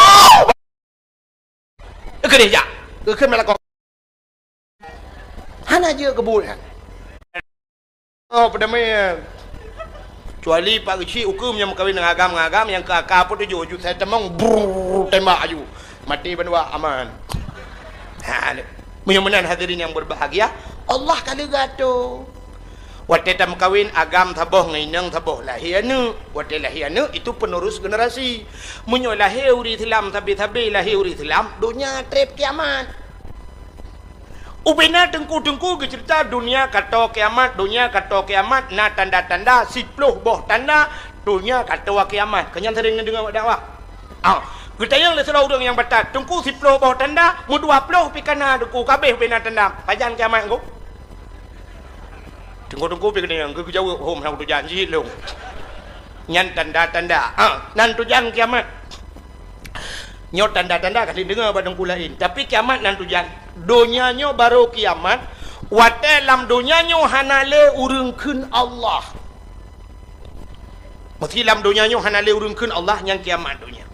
Keudeh jak. Keu kheun meulakoe. Hana jeuet keu buet nyan. Oh, peudamé. Kecuali Pak Geuchik ukeue nyang meukawen ngon agam-agam nyang keu aka pun tujoh ju sai tamong, brrr, tembak aju. Maté bandua aman. Ha, meunyoe meunan hadirin yang berbahagia, Allah ka leuga tu. Watèe tameukawen agam saboh ngon inong saboh lahé aneuk. Watèe lahé aneuk itu penerus generasi. Meunyoe lahé ureueng Islam sabe-sabe lahé ureueng Islam, donya trép kiamat. Ubena teungku-teungku geuceurita donya ka toe kiamat, donya ka toe kiamat, na tanda-tanda siploh boh tanda donya ka toe kiamat. Keu nyan sering neudeungoe bak dakwah. Ah, geutanyong lé sidroe ureueng nyang batat, "Teungku, siploh boh tanda, meudua ploh pih ka na teungku, ka abéh ubena tanda. Pajan kiamat teungku?" Teungku-teungku pih geutanyong, geujaweueb, "Hom, hana kutujan, jijeuet lôn." Nyan tanda-tanda. Ah, nan tujan kiamat. Nyoe tanda-tanda ka lheueh deungoe bak teungku laén. Tapi kiamat nan tujan. Donya nyoe barô kiamat, watèe lam donya nyoe hana lé ureueng kheun Allah. Meusé lam donya nyoe hana lé ureueng kheun Allah, nyan kiamat donya.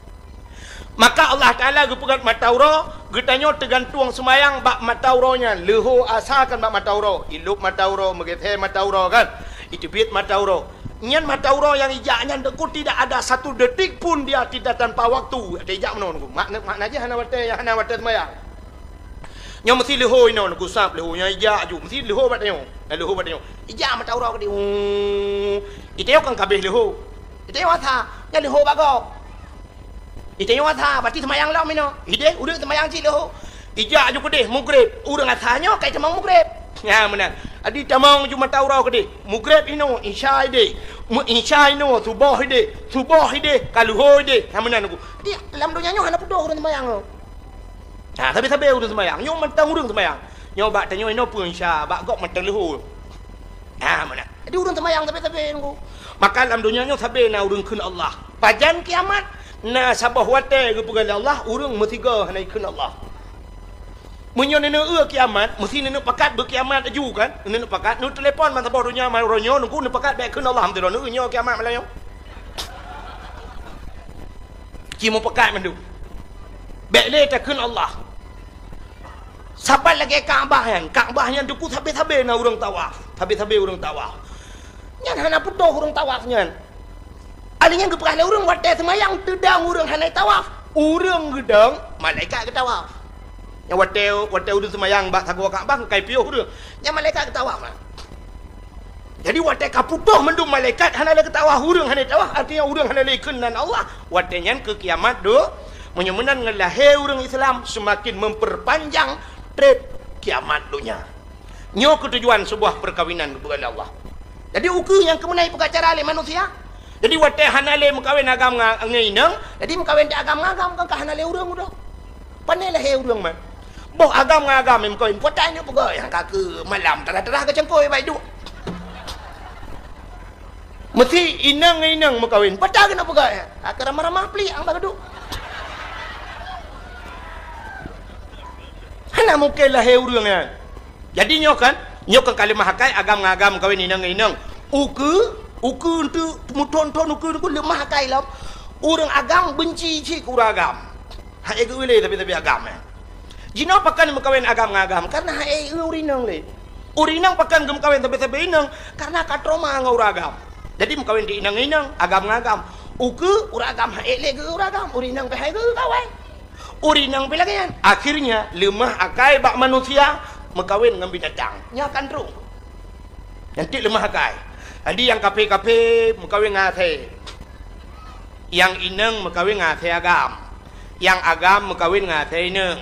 Maka Allah Taala geupeugöt mata uroe, geutanyoe teugantueng seumayang bak mata uroe nyan. Leuho asa kan bak mata uroe, ilop mata uroe, meugeusé mata uroe kan, iteubiet mata uroe. Nyan mata uroe nyang ijak nyan teungku tidak ada satu detik pun dia tidak tanpa waktu. Ada ijak meunoe teungku. Makna, makna jih hana watèe, hana watèe seumayang. Nyoe meusi leuho inoe teungku sab leuho nyan ijak aju. Meusi leuho bak tanyoe. Nah, leuho bak tanyoe. Ijak mata uroe keudéh. Uu. Itanyoe kan ka abéh leuho. Itanyoe asa, nyan leuho bak gob. Itanyoe asa, berarti seumayang lom inoe. Idéh, ureueng seumayang cit leuho. Ijak aju keudéh, mugreb. Ureueng asa nyoe ka itamong mugreb. Nyan meunan. Adi tamong ju mata uroe keudéh. Mugreb inoe, isya idéh. Mu-, isya inoe, suboh idéh. Suboh idéh, ka leuho idéh. Nyan meunan teungku. Di lam donya nyoe hana putôh ureueng seumayang nyoe. Ha, sabe-sabe ureueng seumayang. Nyoe mantong ureueng seumayang. Nyoe bak tanyoe inoe peue isya, bak gob mantong leuho. Ha, meunan. Jadi ureueng seumayang sabe-sabe teungku. Maka lam donya nyoe sabe na ureueng kheun Allah. Pajan kiamat, na saboh watèe geupeugah lé Allah, ureueng meusigoe hana ikheun Allah. Meunyoe neuneuk eu kiamat, meusti neuneuk pakat beu kiamat laju kan? Neuneuk pakat, neutelepon ban saboh donya, uroe nyoe, Teungku, neupakat bèk kheun Allah, alhamdulillah, neueu nyoe kiamat malam nyoe. Ci meupakat mandum. Bèk lé takheun Allah. Sapat lagèe Ka'bah nyan. Ka'bah nyan, Teungku, sabe-sabe na ureueng tawaf. Sabe-sabe ureueng tawaf. Nyan hana putôh ureueng tawaf nyan. Alèh nyan geupeugah lé ureueng watèe seumayang teudong ureueng hana tawaf. Ureueng geudong, malaikat geutawaf. Nyan watèe, watèe ureueng seumayang bak sagoe Ka'bah, ka piôh ureueng. Nyan malaikat geutawaf. Jadi, watèe ka putôh mandum malaikat, hana lé geutawaf ureueng hana tawaf, artinya ureueng hana lé kheun nan Allah, watèe nyan keu kiamat do-, meunyoe meunan ngon lahé ureueng Islam seumaken memperpanjang tren kiamat donya. Nyoe keuh tujuan seubuah peukawinan geupeugah lé Allah. Jadi, ukeue nyang keumeunai peugah cara lé manusia. Jadi, watèe hana lé meukawen agam nga-, ngon inong, jadi meukawen di agam ngon agam, kan ka hana lé ureueng udoe. Pane lahé ureueng man. Boh agam ngon agam nyang meukawen, peue ta neuk peugah nyang ka keu malam, tarah-tarah keu cangkôi bak iduek. Meusti inong ngon inong meukawen, peue ta keuneuk peugah nyang ka keu ramah-ramah plik nyang bak iduek. Hana mungken lahé ureueng nyan. Jadi nyoe kan, nyoe kan ka leumah akai agam ngon agam meukawen, inong ngon inong. Ukeue, ukeue eunteuk meuthon-thon ukeue, ukeue leumah akai lom. Ureueng agam beunci cit keu ureueng agam. Hana geu-eu lé tapi-tapi agam, eh. Jinoe pakon meukawen agam ngon agam, karena hana eu ureueng inong lé. Ureueng inong pakon geumeukawen sabe-sabe inong, karena ka trauma ngon ureueng agam. Jadi meukawen di inong ngon inong, agam ngon agam. Ukeue ureueng agam hana lé geu-eu ureueng agam, ureueng inong pih hana geu-eu kawen. Ureueng inong pih lagèe nyan. Akhirnya, leumah akai bak manusia meukawen ngon binatang. Nyan kan trok. Nyan cit leumah akai. Jadi nyang kaphé-kaphé meukawen ngon asèe. Nyang inong meukawen ngon asèe agam. Nyang agam meukawen ngon asèe inong.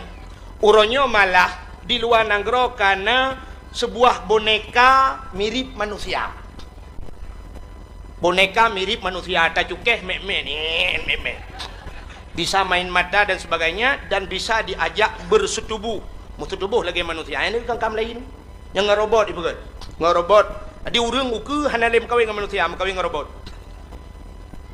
Uroe nyoe malah di luwa nanggroe ka na seubuah boneka mirip manusia. Boneka mirip manusia, tacukéh mèk-mèk, niet, mèk-mèk. Bisa main mata dan sebagainya, dan bisa diajak bersetubuh. Meusetubuh lagèe manusia. Nyan kan kam laén. Nyang ngon robot ipeugah. Ngon robot. Jadi ureueng ukeue hana lé meukawen ngon manusia, meukawen ngon robot.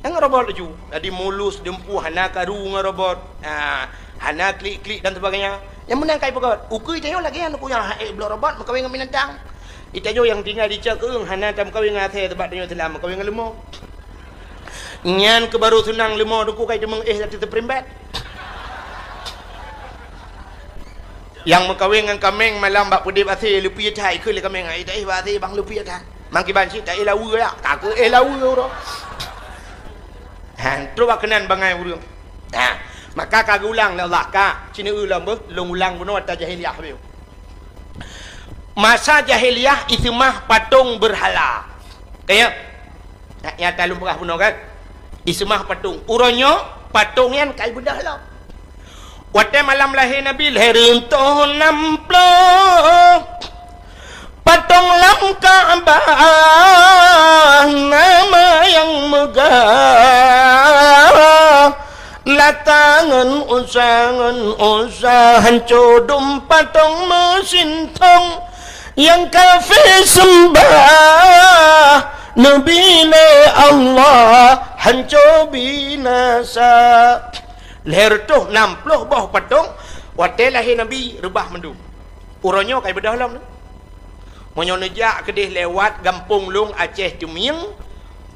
Nyang ngon robot laju. Jadi mulus, dumpeue, hana karu ngon robot. Ha, hana klik-klik dan sebagainya. Nyang meunan ka ipeugah. Ukeue tanyoe lagèe nyan, ukeue nyang hana ék bloe robot meukawen ngon binatang. Di tanyoe nyang tinggai di cok keueng hana tameukawen ngon asèe, sabab tanyoe Islam meukawen ngon leumo. Nyan keuh baru seunang leumo, Teungku, ka iteumeung éh lam teuteuprimbet. Nyang meukawen ngon kaméng malam bak peudép asèe, leupie that, ikheun lé kaméng, "Ai, taéh bak asèe bang, leupie that." Mang kiban cit taéh laweue ya, ka keuh éh laweue uroe. Ha, trok bak keunan bangai ureueng. Ha, maka ka geuulang lé Allah, ka, ci neueu lom beuh, lôn ulang bunoe ata jahiliyah beuh. Masa jahiliyah iseumah patong beurhala. Ka ya? Nyata lôn peugah bunoe kan? Iseumah patong. Uroe nyoe patong nyan ka ibeudôh lom. Watèe malam lahé Nabi, lhèe reutôh nam ploh patong lam Ka'bah, nama nyang meugah. Lata ngon Uzza, ngon Uzza, hanco dum patong meusintong. Nyang kafé seumbah Nabi lé Allah, hanco binasa. Lhèe reutôh nam ploh boh patong, watèe lahé Nabi reubah mandum. Uroe nyoe ka ibeudôh lom. Meunyoe neujak keudeh lewat gampông lôn Aceh Teumieng,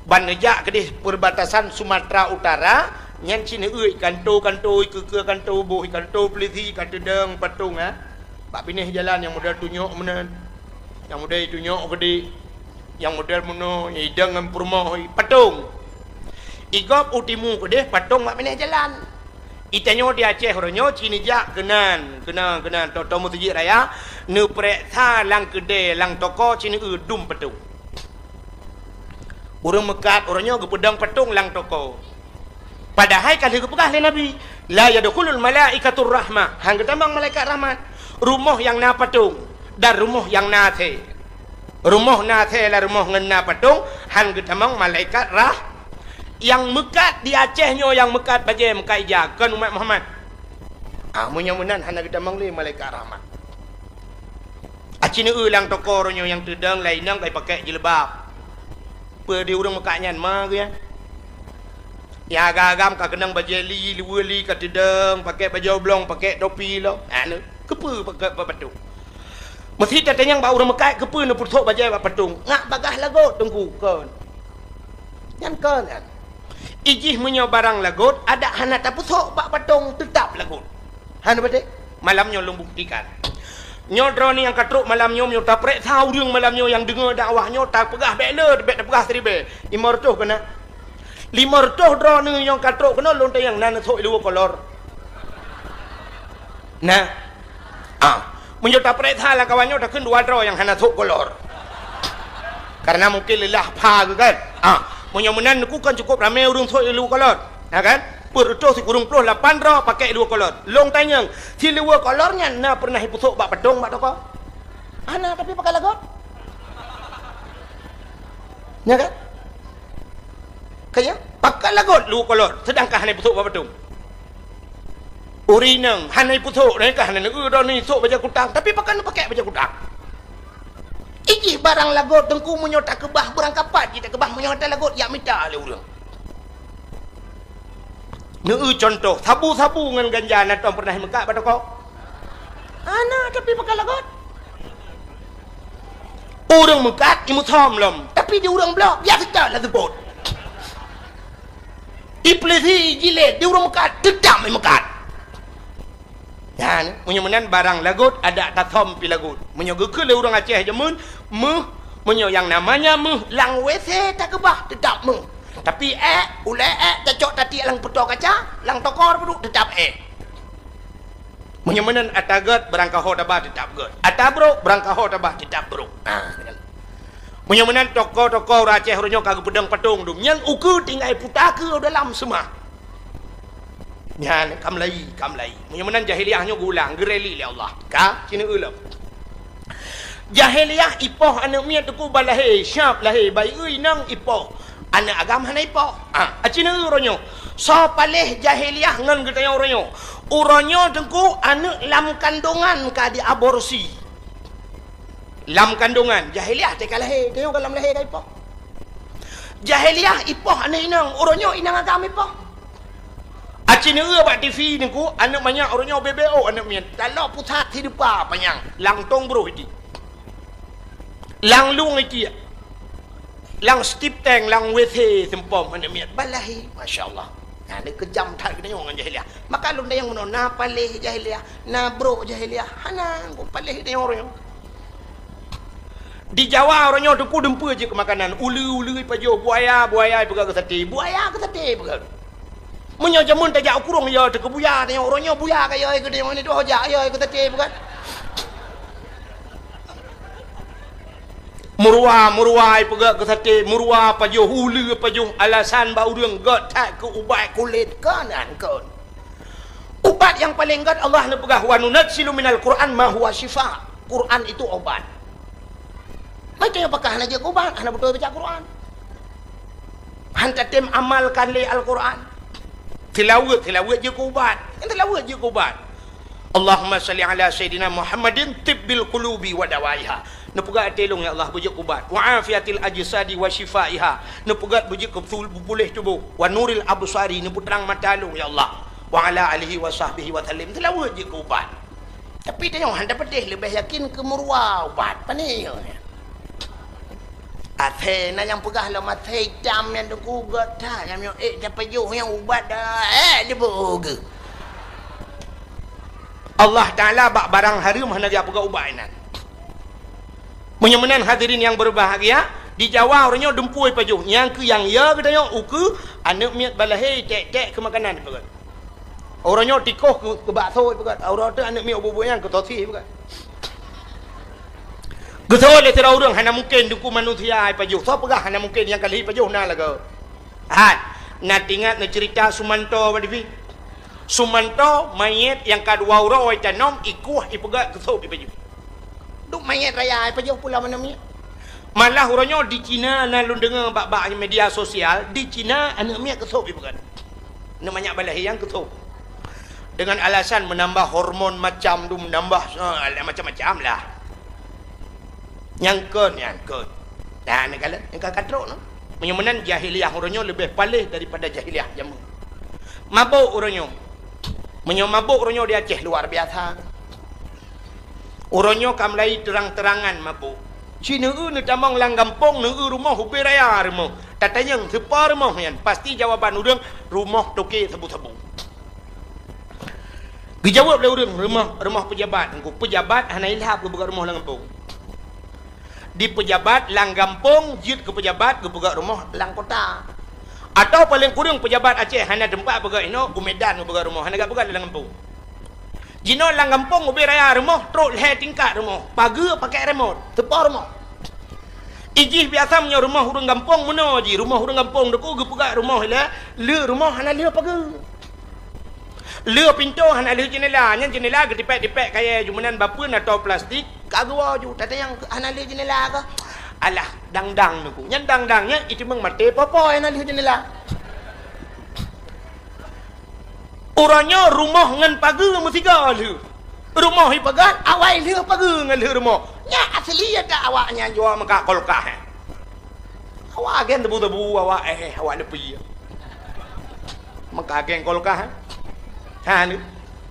ban neujak keudeh perbatasan Sumatera Utara, nyan ci neueu kanto-kanto, ikeue-keue kanto, boh kanto polisi ka teudong patong, ha. Bak binéh jalan nyang model tunyok meunan, nyang model tunyok geude, nyang model meunoe, nyang idong ngon peurumoh, patong. Igob u timu keudeh patong bak binéh jalan. Itanyoe di Aceh uroe nyoe ci neujak keunan, keunan, keunan, tô-tô meuseujid raya, neupeureksa lam keudè, lam toko ci neueu dum patong. Ureueng meukat uroe nyoe geupeudong patong lam toko. Padahai ka lheueh geupeugah lé Nabi, "La yadkhulul malaikatur rahmah," han geutamong malaikat rahmat. Rumoh nyang na patong dan rumoh nyang na asèe. Rumoh na asèe lam rumoh ngon na patong, han geutamong malaikat rah-, nyang meukat di Aceh nyoe nyang meukat bajèe meukat ija, kon umat Muhammad. Ah, meunyoe meunan hana geutamong lé malaikat rahmat. Aci neueu lam toko uroe nyoe nyang teudong lam inong ka ipakèk jilbab. Peue di ureueng meukat nyan ma geuh nyan? Nyang agam-agam ka keunong bajèe li, luweue li ka teudong, pakèk bajèe oblong, pakèk topi lom. Anu, Keupeue bak, bak patong? Meusi tatanyong bak ureuëng meukat, keupeue neupeusok bajée bak patong? Ngat bagaih lagot, Teungku, kon. Nyan kon nyan. Ijih meunyoe barang lagot, adak hana tapeusok bak patong, teutab lagot. Hana beutôi? Malam nyoe lôn buktikan. Nyoe droeneuh nyang ka trok malam nyoe, meunyoe tapareksa ureuëng malam nyoe nyang deungoe dakwah nyoe, tapeugah bék le, bék tapeugah siribée. Limong reutôh keunan. Limong reutôh droeneuh nyang ka trok keunoe lôn tanyong na neusok i luwa kolor. Nah. Ah, meunyoe tapareksa lam kawan nyoe takheun dua droe nyang hana sok kolor. Karena mungkin leulah pha geuh kan. Ah, meunyoe meunan Teungku kan cukup ramé ureuëng sok i luwa kolor. Ya kan? Peuet reutôh sikureueng ploh lapan droe pakai luwa kolor. Lôn tanyong, si luwa kolor nyan na pernah ipeusok bak patong bak toko? Hana, tapi pakai lagot. Ya kan? Kaya, pakat lagot luwa kolor, seudangkan hana ipeusok bak patong. Ureuëng inong hana ipeusok, nyan kah hana neueu droeneuh sok bajée kutang, tapi pakat neupakék bajée kutang. Ijih barang lagot Teungku meunyoe takeubah beurangkapat jih takeubah meunyoe hana lagot jak mita lé ureuëng. Neueu cuntoh, sabu-sabu ngon ganja na tom pernah imeukat bak toko? Hana, tapi pakat lagot. Ureuëng meukat imeusom lom, tapi di ureuëng bloe biasa that laju bot. Iplisi jilét di ureuëng meukat teutab imeukat. Nyan, meunyoe meunan barang lagot adak tasom pih lagot. Meunyoe geukheun lé ureuëng Aceh jameun, méuh, meunyoe nyang namanya méuh lam WC takeubah teutab méuh. Tapi ék, ulée ék tacok tatiek lam peutoe kaca, lam tokor peuduek teutab ék. Meunyoe meunan ata gét beurangkaho taba teutab gét. Ata brok beurangkaho taba teutab brok. Ah, meunyoe meunan toko-toko ureuëng Aceh uroe nyoe ka geupeudong patong dum. Nyan ukeue tinggai puta keu dalam seumah. Nyan ka meulayi, ka meulayi. Meunyoe meunan jahiliah nyoe geulang, geureli lé Allah. Ka, ci neueu lom. Jahiliah ipoh aneuëk miet Teungku bak lahé, siap lahé, bayeue inong ipoh. Aneuëk agam hana ipoh. Ah, aci neueu uroe nyoe. Soe paléh jahiliah ngon geutanyoe uroe nyoe? Uroe nyoe Teungku aneuëk lam kandongan ka diaborsi. Lam kandongan, jahiliah teuka lahé, tanyoe ka lam lahé ka ipoh. Jahiliah ipoh aneuëk inong, uroe nyoe inong agam ipoh. Aci neueu bak TV Teungku, aneuëk manyak uroe nyoe B B O aneuëk miet. Taloe pusat sideupa panyang, lam tong broh iti. Lam lueng iti. Lam stip tank, lam WC seumpom aneuëk miet. Bak lahé, masya Allah. Nah, ni keujam that geutanyoe ngon jahiliah. Maka lôn tanyong bunoe, na paléh jahiliah, na brok jahiliah. Hana, kok paléh geutanyoe uroe nyoe. Di Jawa uroe nyoe Teungku dumpeue jeuet keu makanan. Uleue-uleue ipajoh, buaya, buaya ipeugah keu saté. Buaya keu saté ipeugah. Meunyoe jameun tajak u kurong, yo teuh keu buya, tanyoe uroe nyoe buya ka yo keu tanyoe ni, toh jak yo keu saté ipeugah. Meuruwa, meuruwa ipeugah keu saté, meuruwa pajoh, uleue pajoh, alasan bak ureuëng gét that keu ubat kulét, kon nyan kon. Ubat nyang paleng gét Allah neupeugah, "Wa nunazzilu minal Qur'an ma huwa syifa." Quran itu obat. Maka pakon hana jeuet keu ubat, hana beutôi baca Quran. Han tatem amalkan lé Al-Quran. Tilaweuet, tilaweuet jeuet keu ubat. Nyang tilaweuet jeuet keu ubat. Allahumma shalli ala sayyidina Muhammadin tibbil qulubi wa dawaiha. Neupeugah até lôn, ya Allah, beujeuet keu ubat. Wa afiatil ajsadi wa syifaiha. Neupeugah beujeuet keu beutôi puléh tuboh. Wa nuril absari, neupeutrang mata lôn, ya Allah. Wa ala alihi wa sahbihi wa sallim. Tilaweuet jeuet keu ubat. Tapi tanyoe hana tapeudeh leubeh yakin keu meuruwa ubat. Pane nyoe? Asèe na nyang peugah lom asèe itam nyang teuku gét that, nyang miyueb ék tapajoh nyang ubat dah, ék diboh geuh. Allah Taala bak barang hareuem hana geujak peugah ubat inan. Meunyoe meunan hadirin nyang berbahagia, di Jawa uroe nyoe dumpeue pajoh, nyang keu nyang ya geutanyoe ukeue aneuëk miet bak lahé tek-tek keu makanan peugah. Uroe nyoe tikoh keu, keu bakso peugah, uroe teuk aneuëk miet ubeut-ubeut nyan keu sosis peugah. Geuseuôt lé sidroe ureuëng hana mungken dukung manusia ipajoh. Soe peugah hana mungken nyang ka lheueh ipajoh na lagoe? Hat, na tingat neuceurita Sumanto bak TV? Sumanto manyét nyang ka dua uroe itanom, ikueh ipeugét keu sop ipajoh. Duek manyét raya ipajoh pula meunan miet. Malah uroe nyoe di Cina na lôn deungoe bak, bak media sosial, di Cina aneuëk miet keu sop ipeugét. Aneuëk manyak bak lahé nyang keu sop. Dengan alasan menambah hormon macam tu, menambah, eh, macam-macam lah. Nyang kon, nyang kon. Nah, neukalon, nyang ka katrok tu. Meunyoe meunan jahiliah uroe nyoe leubeh paléh daripada jahiliah jameun. Mabök uroe nyoe. Meunyoe mabök uroe nyoe di Aceh luar biasa. Uroe nyoe ka mulai terang-terangan mabök. Ci neueu neutamong lam gampông, neueu rumoh ubé raya rumoh. Tatanyong, "Soe po rumoh nyan?" Pasti jawaban ureuëng, "Rumoh toke sabu-sabu." Geujaweueb lé ureuëng, "Rumoh, rumoh peujabat." Engku peujabat hana ilhab geupeugah rumoh lam gampông. Di peujabat lam gampông jeuet keu peujabat geupeugah rumoh lam kota. Atawa paleng kureueng peujabat Aceh hana teumpat peugah inoe, u Medan geupeugah rumoh, hana geupeugah lam gampông. Jinoe lam gampông ubé raya rumoh trok lhée tingkat rumoh, pageue pakai remote, soe po rumoh. Ijih biasa meunyoe rumoh ureuëng gampông meunoe jih, rumoh ureuëng gampông deuk geupeugah rumoh ilée, le rumoh hana le pageue. Le pintoe hana le jeunela, nyan jeunela geutipék-tipék kayée ju meunan bapeue atau plastik, ka geuwoe ju, tatanyong hana le jeunela kah? Alah, dang-dang neuku. Nyan dang-dang nyan iteumeung maté popo hana le jeunela. Uroe nyoe rumoh ngon pageue meusigoe lheueh. Rumoh ipeugah awai lheueh pageue ngon lheueh rumoh. Nyan asli ya tak awak nyan jua meuka kulkas, eh. Awak agen tebu-tebu, awak, eh, awak leupie. Meuka agen kulkas, eh. Ha, ni.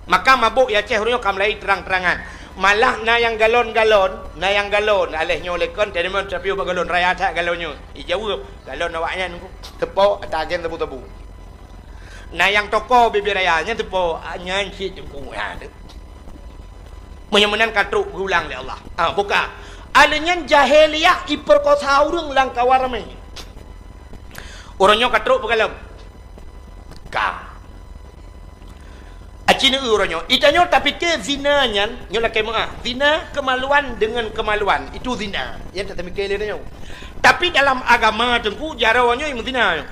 Maka mabök ya Aceh uroe nyoe ka mulai terang-terangan. Malah na nyang galon-galon, na nyang galon. Aléh nyoe lekon, tadi mon tapi ubak galon raya that galon nyoe. Ijaweueb, galon awak nyan teupok atas agen tebu-tebu. Na nyang toko bibir raya nyan teupok, ah, nyan cit teungku, ha, tu. Meunyoe meunan ka trok geulang lé Allah. Ah, buka. Aleuh nyan jahiliyah iperkosa ureuëng lam kawan ramé. Uroe nyoe ka trok peugalom. Ka. Aci neueu uroe nyoe. Itanyoe tapike zina nyan, nyoe lakée meuah. Zina kemaluan dengan kemaluan. Itu zina. Nyan tak tapike lé nyoe. Tapi dalam agama teungku, jaroe nyoe meuzina nyoe.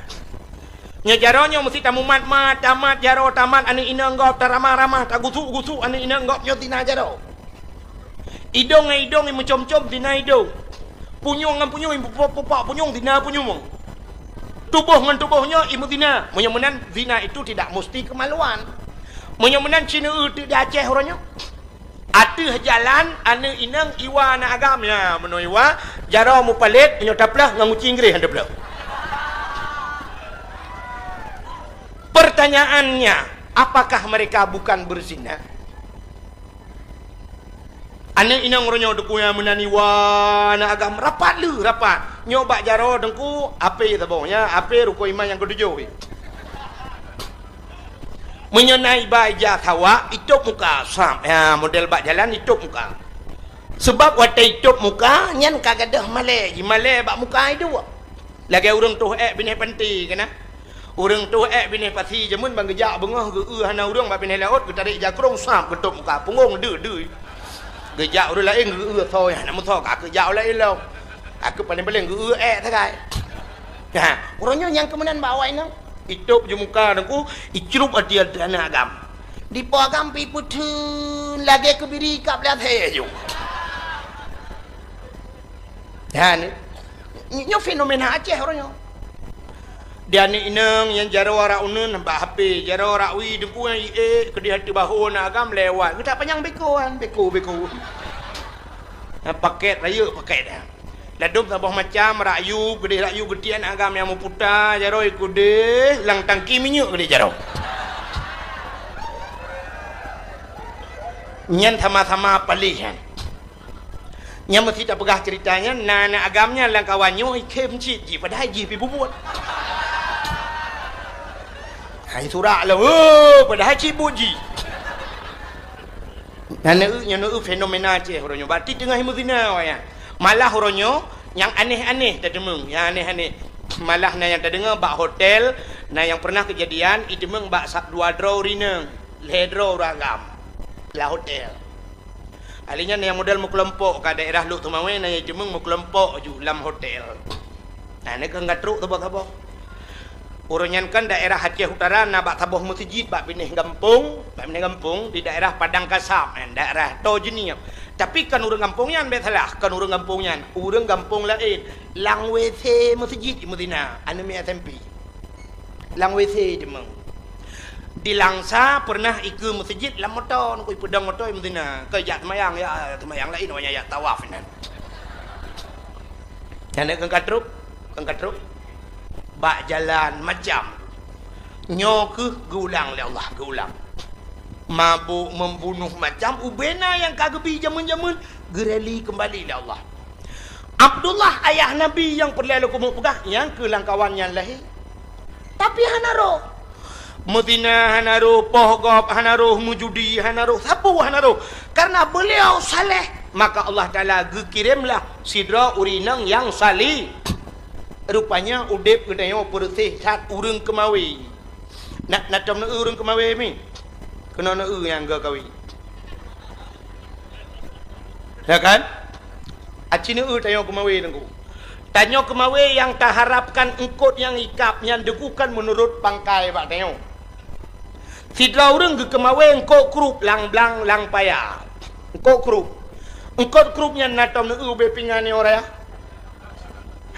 Nyoe jaroe nyoe meusti tamumat-mat, tamat jaroe, tamat aneuëk inong gob, taramah-ramah, tagusuk-gusuk aneuëk inong gob nyoe zina jaroe. Idong ngon idong imeucom-com zina idong. Punyueng ngon punyueng imupok-pupok punyueng zina punyueng. Tuboh ngon tuboh nyoe imeuzina. Meunyoe meunan zina itu tidak musti kemaluan. Meunyoe meunan ci neueu teuk di Aceh uroe nyoe. Ateueh jalan, aneuëk inong iwa aneuëk agam, ya, meunoe iwa, jaroe mupalét, meunyoe taplôh ngon guci Inggréh han taplôh. Pertanyaannya, apakah mereka bukan berzina? Aneuëk inong uroe nyoe teungku nyang meunan iwa aneuëk agam rapat le, rapat. Nyoe bak jaroe teungku, ape saboh, ya, ape rukon iman nyang keutujôh. Meunyoe na iba ija sawak, itôb muka, sab. Ya, model bak jalan itôb muka. Sebab watée itôb muka, nyan ka gadôh malée, jimalée bak muka iduek. Lagée ureuëng toh ék binéh panti keunan. Ureuëng toh ék binéh pasi jameun ban geujak beungoh geu-eu hana ureuëng bak binéh laôt, geutarek jakrong sab geutôb muka, punggong deuh-deuh. Geujak ureuëng laén geu-eu soe nyang hana meusoe, ka keu jak ureuëng laén lom. Ka keu paleng-paleng geu-eu ék sagai. Ha, uroe nyoe nyang keumeunan bak awak inong. Itôb ju muka teungku, icrup ateueh aneuëk agam. Dipo agam pi peutheun lagée keubiri kab lé asée ju. Ha, ni. Nyoe fenomena Aceh uroe nyoe. Di aneuëk inong nyang jaroe rak uneuen bak H P, jaroe rak wie teungku nyang iék keudeh ateueh bahô aneuëk agam lewat. Geutak panyang beko kan, beko, beko. Ha, paket rayeuk paket dah. Ladôm saboh macam, rak yub, keudeh rak yub geutiek aneuëk agam nyang meuputa, jaroe keudeh lam tangki minyeuk keudeh jaroe. Nyan sama-sama paléh nyan. Nyang meusti tapeugah ceurita nyan, na aneuëk agam nyan lam kawan nyoe ikhém cit jih, padahai jih pi bubuet. Hai surak lah, oh, padahai cit buet jih. Nyan neueu, nyan neueu fenomena Aceh uroe nyoe. Berarti teungoh imeuzina awaknyan. Malah uroe nyoe, nyang aneh-aneh tateumeung, nyang aneh-aneh. Malah na nyang tadeungoe bak hotel, na nyang pernah keujadian, iteumeung bak sa-, dua droe ureuëng inong, lhée droe ureuëng agam, lam hotel. Ahli nyan nyang model meukelompok ka daerah Lhokseumawe, na nyang jeumeung meukelompok ju lam hotel. Nah, nyan keuh ka trok saboh-saboh. Uroe nyan kan daerah Aceh Utara na bak saboh meuseujid bak binéh gampông, bak binéh gampông di daerah Padang Kasab, eh, daerah Toh Jeunieb. Tapi kan ureuëng gampông nyan, bék salah, kan ureuëng gampông nyan, ureuëng gampông laén. Lam W C meuseujid imeuzina, aneuëk miet S M P. Lam W C teuma. Di Langsa pernah ikeue meuseujid lam moto, ngon ipeudong moto imeuzina. Keu jak seumayang, ya, seumayang laén, awaknyan jak tawaf inan. Nyan keuh ka trok, keuh ka trok. Bak jalan macam. Nyoe keuh geulang lé Allah, geulang. Mabök, membunuh, macam ubena nyang ka geubi jameun-jameun, geureli keumbali lé Allah. Abdullah, ayah Nabi nyang peureulée lôn keumeung peugah, nyang keu lam kawan nyan lahé. Tapi hana roh. Meuzina hana roh, poh gob hana roh, meujudi hana roh, sapeue hana roh. Karena beliau saleh, maka Allah Taala geukiremlah sidroe ureuëng inong nyang saleh. Rupanya udeb geutanyoe peureuséh that ureuëng keumawé. Na, na tom neueu ureuëng keumawé mi? Keunoe neueu nyang geuh kawé. Ya kan? Aci neueu tanyoe keumawé teungku. Tanyoe keumawé nyang taharapkan eungkot nyang ikab nyan teungku kan meunurot pangkai bak tanyoe. Sidroe ureuëng geukeumawé eungkot krup lam blang lam paya. Eungkot krup. Eungkot krup nyan na tom neueu ubé pingan nyoe raya?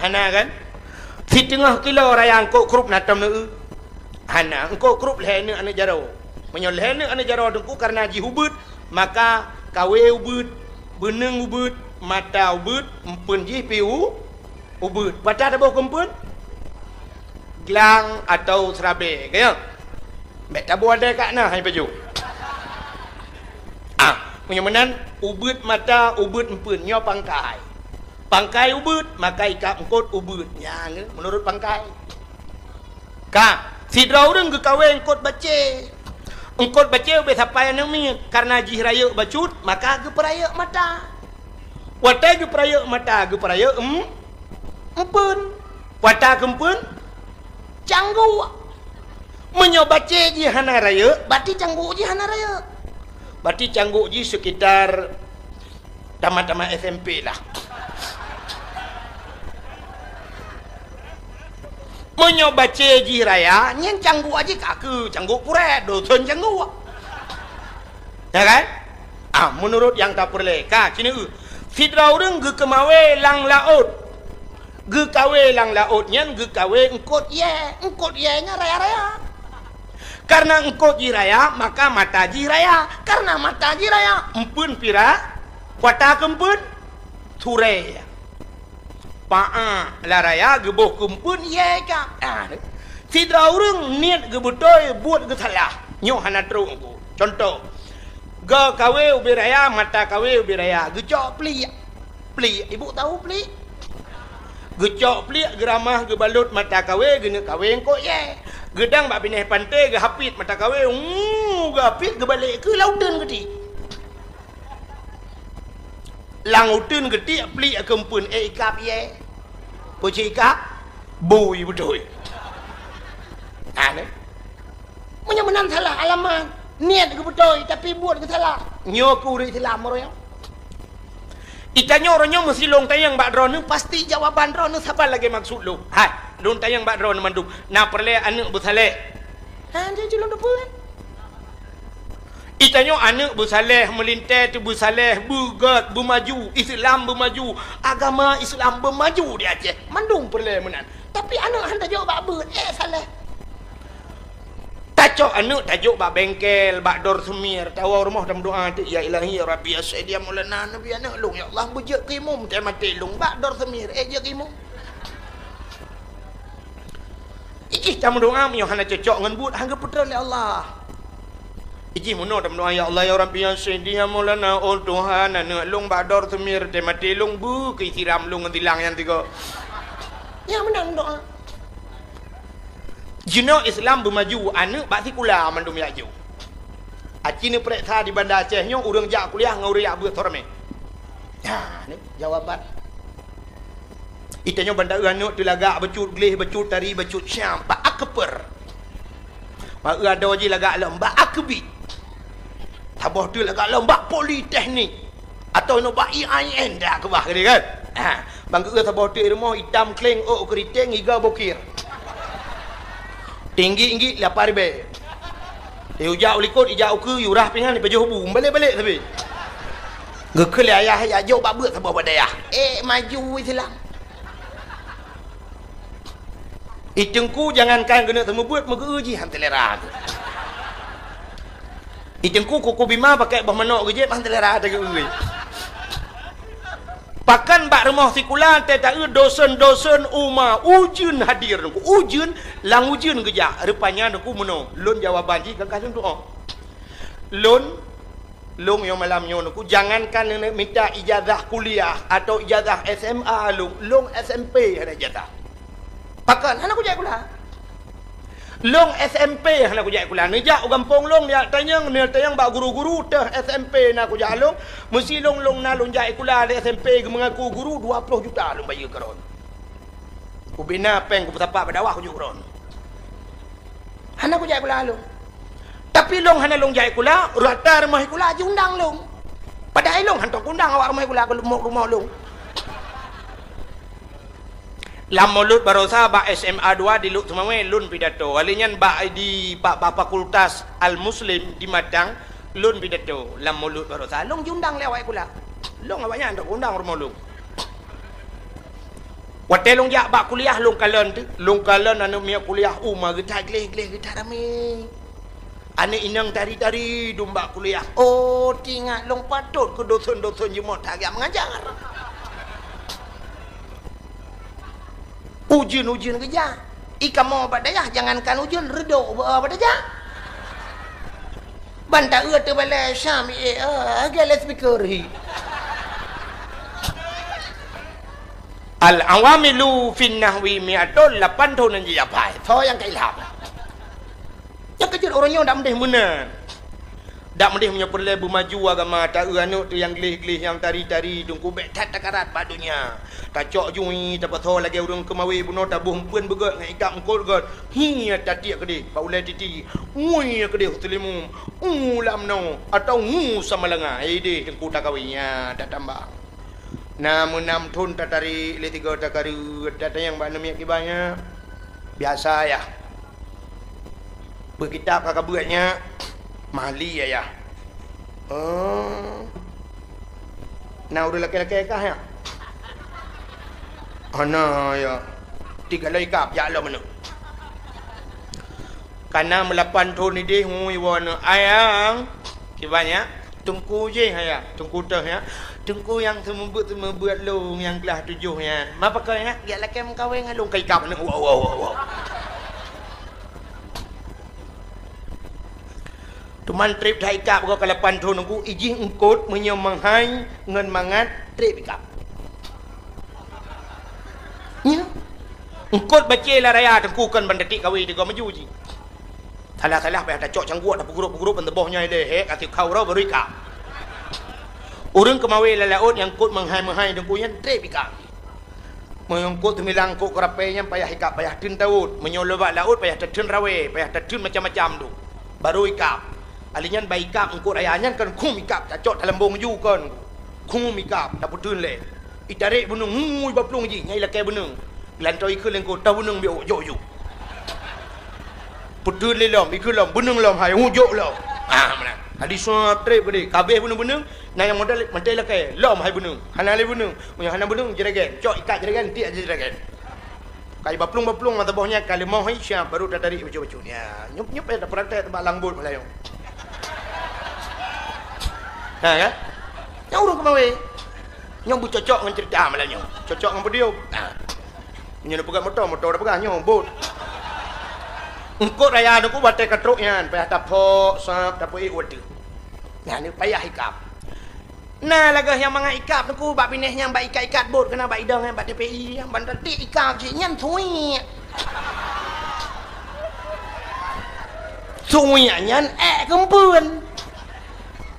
Hana kan? Siteungoh kilo raya eungkot krup na tom neueu? Hana, eungkot krup lhée neuk aneuëk jaroe. Meunyoe lhée neuk aneuëk jaroe teungku karena jih ubeuet, maka kawé ubeuet, beuneueng ubeuet, mata ubeuet, empeuen jih pi u-, ubeuet. Pat taboh keu empeuen? Glang atau seurabée, ka nyo? Bék taboh adai kak na hai pajoh. Ah, meunyoe meunan, ubeuet mata, ubeuet empeuen, nyoe pangkai. Pangkai ubeuet, maka ikab eungkot ubeuet. Nyan, meunurot pangkai. Ka, sidroe ureuëng geukawé eungkot bacé. Eungkot bacé ubé sapai aneuëk miet, karena jih rayeuk bacut, maka geupeurayeuk mata. Watée geupeurayeuk mata, geupeurayeuk em-, empeuen. Watée keu empeuen, cangguk. Meunyoe bacé jih hana rayeuk, berarti cangguk jih hana rayeuk. Berarti cangguk jih sekitar tamat-tamat S M P lah. Meunyoe bacé jih raya, nyan cangguk jih ka keu cangguk purée, dosen cangguk. Ya kan? Ah, meunurot nyang tapeureulée, ka, ci neueu. Sidroe ureuëng geukeumawé lam laôt. Geukawé lam laôt nyan geukawé eungkot yée. Eungkot yée nyan raya-raya. Karena eungkot jih raya, maka mata jih raya. Karena mata jih raya, empeuen pira, kuata keu empeuen, surée. Paa lam raya geuboh keu empeuen yée ka. Ah, sidroe ureuëng niet geubeutôi, buet geusalah. Nyoe hana trok eungkot. Contoh, geu kawé ubé raya, mata kawé ubé raya, geucok pliek. Pliek, ibu tahu pliek? Geucok pliek, geuramah, geubalot mata kawé, geuneuk kawé eungkot yée. Geudang bak binéh panté, geuhapit mata kawé, uu, geuhapit, geubalek keu lam uteuen geutik. Lam uteuen geutik, pliek keu empeuen, ék ikab yée. Peue cit ikab? Bui beutôi. Aneh. Meunyoe meunan salah alamat, niet geubeutôi, tapi buet geusalah. Nyoe keu ureuëng Islam uroe nyoe. Itanyoe uroe nyoe meusilong tanyong bak droeneuh, pasti jawaban droeneuh saban lagée maksud lôn. Hai, lôn tanyong bak droeneuh mandum, na peureulée aneuëk beusaléh? Ha, jadi lôn teupeue kan? Itanyoe aneuëk beusaléh, meulintée teubeusaléh, beugét, beumaju, Islam beumaju, agama Islam beumaju di Aceh. Mandum peureulée meunan. Tapi aneuëk han tajok bak beuet, ék saléh. Tacok aneuëk tajok bak bengkel, bak dor seumir, tawoe rumoh tameudoa teuk, "Ya Ilahi, ya Rabbi, ya Sayyidi, ya Maulana, Nabi aneuëk lôn, ya Allah, beujeuet keu imum, teuh maté lôn bak dor seumir, ék jeuet keu imum." Ijih tameudoa meunyoe hana cocok ngon buet, han geupeutreun lé Allah. Ijih meunoe tameudoa, "Ya Allah, ya Rabbi, ya Sayyidi, ya Maulana, oh Tuhan, aneuëk lôn bak dor seumir, teuh maté lôn, beu keu siram lôn ngon silang nyang tiga." Nyang meunan doa. Jinoe Islam beumaju, aneuëk bak sikula mandum jak jok. Aci neupeuriksa di Banda Aceh nyoe ureuëng jak kuliah ngon ureuëng jak beuet soe ramé. Ha, ni jawaban. Itanyoe Banda aneuëk teulagak bacut, gleh bacut, tari bacut, siam, bak akper. Bak adoe jih lagak lom, bak akbit. Saboh teuk lagak lom, bak politeknik. Atau nyoe bak I A I N dak keubah keudeh kan? Ha, bang geu saboh teuk rumoh itam kleng ôk keuriteng iga bokir. Tinggi-tinggi lapan ribèe. Ijak u likot, ijak u keue, yurah pingan, ipajoh bu, balek-balek sabe. Geukheun lé ayah, "Jak jok bak beuet saboh bak dayah." Eh, maju Islam. I Teungku jangankan geuneuk seumeubeuet, meugeu jih han seulera. I Teungku kuku bima pakai boh manok geujép han seulera teugeue. Pakan bak rumoh sikula teuh taeu dosen-dosen uma ujeuen hadir Teungku. Ujeuen, lam ujeuen geujak. Rupanya Teungku meunoe, lôn jawaban jih ka lôn tu'oh. Lôn, lôn nyang malam nyoe Teungku, jangankan neuneuk mita ijazah kuliah atau ijazah S M A lôn, lôn S M P hana ijazah. Pakon? Hana kujak sikula. Lôn S M P hana kujak sikula. Neujak u gampông lôn, neujak tanyong, neujak tanyong bak guru-guru teuh S M P na kujak lôn. Meusi lôn, lôn na lôn jak sikula di S M P geumeungaku guru, dua ploh juta lôn bayeue keu droen. Kubina péng kupeusapat bak dakwah kujak keu droen. Hana kujak sikula lôn. Tapi lôn hana lôn jak sikula, rata rumoh sikula jiundang lôn. Padahai lôn hantom kuundang awak rumoh sikula keu rumoh, rumoh lôn. Lam Mulod Barosa bak S M A dua di Lhokseumawe lôn pidato. Kali nyan bak di, bak, bak Fakultas Al-Muslim di Matang lôn pidato lam Mulod Barosa. Lôn jiundang lé awak sikula. Lôn awaknyan hantom kuundang rumoh lôn. Watée lôn jak bak kuliah, lôn kalon teuh, lôn kalon aneuk miet kuliah uma geutat gleh-gleh, geutat ramé. Aneuk inong tari-tari dum bak kuliah. Oh, teuingat lôn patot keu dosen-dosen jeuet that geujak meungajar. Ujeuen-ujeuen geujak. I kamoe bak dayah jangankan ujeuen, reudok bak dayah. Ban taeu teubalai Syam, eh, eh, lagée loudspeaker hi. Al-awamilu fin nahwi mi'atun, lapan thon nyang jijak phai. Soe nyang ka ilham? Nyang keujeuet ureuëng nyoe dak meudeh meunan. Dak meudeh meunyoe peureulée beumaju agama, taeu aneuk teuh nyang gleh-gleh, nyang tari-tari, Teungku, bék that takarat bak donya. Tacok jui, tapasoe lagée ureuëng keumawe bunoe, taboh eumpeuen beugét ngon ikab eungkot gét. Hi tatiek keudeh bak ulée titi. Ngui keudeh u Seulimum. U lam noe atawa ngu Samalanga. Ideh Teungku takawe nyan tatamba. Na meunam thon tatarek lé tiga takareuet, tatanyong bak aneuk miet kiban nyan. Biasa, Yah. Beukitab ka kabeuet nyan, Mahli, Yah. Oh. Na ureuëng lakée-lakée kah, Yah? Hana, Yah. Tiga lom ikab, jak lom aneuk. Kana meulapan thon ideh, ngui woe aneuk. Ayang, kiban nyan. Teungku jih, Yah, Teungku teuh, Yah. Teungku nyang seumeubeuet-seumeubeuet lôn nyang keulah tujoh nyan. Ma pakon, Yah? Geujak lakée meukawen ngon lôn, ka ikab aneuk. Wow, wow, wow, wow. Teuma treb that ikab goe ka lapan thon Teungku, ijih eungkot meunyoe meuhai ngon mangat treb ikab. Nyoe. Eungkot bacée lam raya Teungku kon ban tatiek kawe tiga maju jih. Salah-salah payah tacok cangguek, tapeugrôp-peugrôp ban teuboh nyoe lé, hek, ka tikau uroe baru ikab. Ureuëng keumawe lam laôt nyang eungkot meuhai-meuhai Teungku nyan treb ikab. Meunyoe eungkot teumilang eungkot keurapée nyan payah ikab, payah teun tawôt. Meunyoe lôn bak laôt payah tateun rawée, payah tateun macam-macam tu. Baru ikab. Ali nyan bak ikab eungkot raya nyan kon khum ikab, tacok talambong ju kon. Khum ikab, tapeuteun lé. Itarek beuneueng, ngui bak plueng jih, nyan ilakée beuneueng. Geulantô ikheun lé eungkot, "Toh beuneueng biôk, jok ju." Peuteun lé lom, ikheun lom, beuneueng lom hai, hu jok lom. Ah, meunan. Hadi sua treb keudeh, ka abéh beuneueng-beuneueng, na nyang modal mantong ilakée, lom hai beuneueng. Hana lé beuneueng, meunyoe hana beuneueng, jeragen. Cok ikat jeragen, tiek jeragen. Ka ibaplueng-baplueng mata boh nyan, ka leumoh hai siap, baru tatarik bacut-bacut. Ya, nyup-nyup ya, tapeuratek bak langbot malam nyoe. Ha, kan? Nyang ureuëng keumawe. Nyang beucocok ngon cerita malam nyoe. Cocok ngon podium. Ha. Nyoe neupeugah moto, moto dah peugah nyoe, bot. Eungkot raya Teungku batée ka trok nyan, payah tapok, sab, tapeuék watée. Nyan ni payah ikab. Na lagée nyang mangat ikab Teungku, bak binéh nyan bak ikat-ikat bot keunan bak idong nyan bak T P I, ban tatiek ikab cit nyan suwiek. Suwiek nyan ék keumpeuen.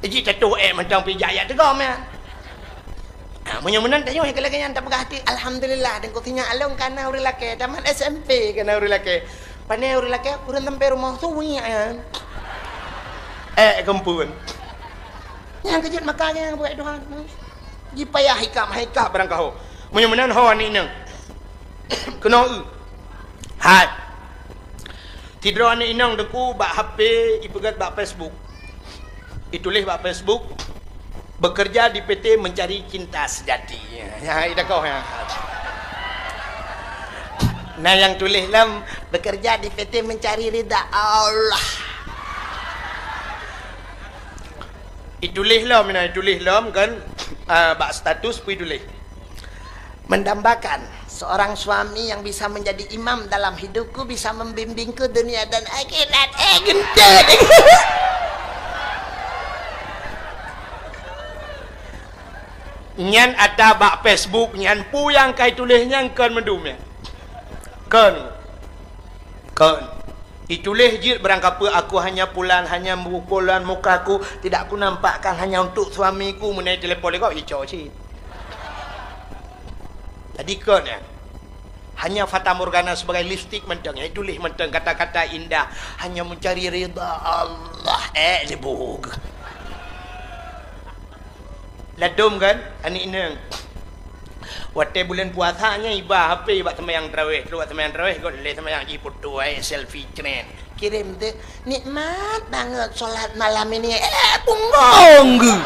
Jih tatuh ék mantong pih jak yak teugom nyan. Ha, meunyoe meunan tanyoe lagée nyan tapeugah até, "Alhamdulillah, Teungku sinyak lôn kana ureuëng lakée, tamat S M P kana ureuëng lakée." Pane ureuëng lakée, ureuëng sampai rumoh suwiek nyan. Ék keumpeuen. Nyang keujeuet maka nyang buet Tuhan. Jipayah ikab, hai ikab barang kaho. Meunyoe meunan ho aneuk inong. Keunoe eu. Hai. Sidroe aneuk inong Teungku bak H P ipeugét bak Facebook. Ituléh bak Facebook, "Bekerja di P T mencari cinta sejati." Ya, ya, ida koh ya. Nah, yang tuléh lom, "Bekerja di P T mencari ridha Allah." Ituléh lom, nah, ituléh lom kan, ah, bak status pun ituléh. Mendambakan seorang suami yang bisa menjadi imam dalam hidupku, bisa membimbingku dunia dan akhirat. Eh, gendut. Nyan ata bak Facebook nyan, peue nyang ka ituléh nyan kon mandum nyan. Kon. Kon. Ituléh jeuet barangkapeue, "Aku hanya pulan, hanya mu-, pulan mukaku tidak kunampakkan hanya untuk suamiku," meunai telepon lé gob, ico cit. Jadi kon nyan. Hanya fatamorgana sebagai lipstik mantong, ya, ituléh mantong kata-kata indah, hanya mencari ridha Allah. Eh, libuk. Ladom kan, aneuk inong. Watèe buleuen puasa nyan iba H P bak seumayang tarawih, trok bak seumayang tarawih, got lé seumayang jiputoe, selfie, cret. Kirém teuk, "Nikmat banget sholat malam ini." Eh, punggong geuh.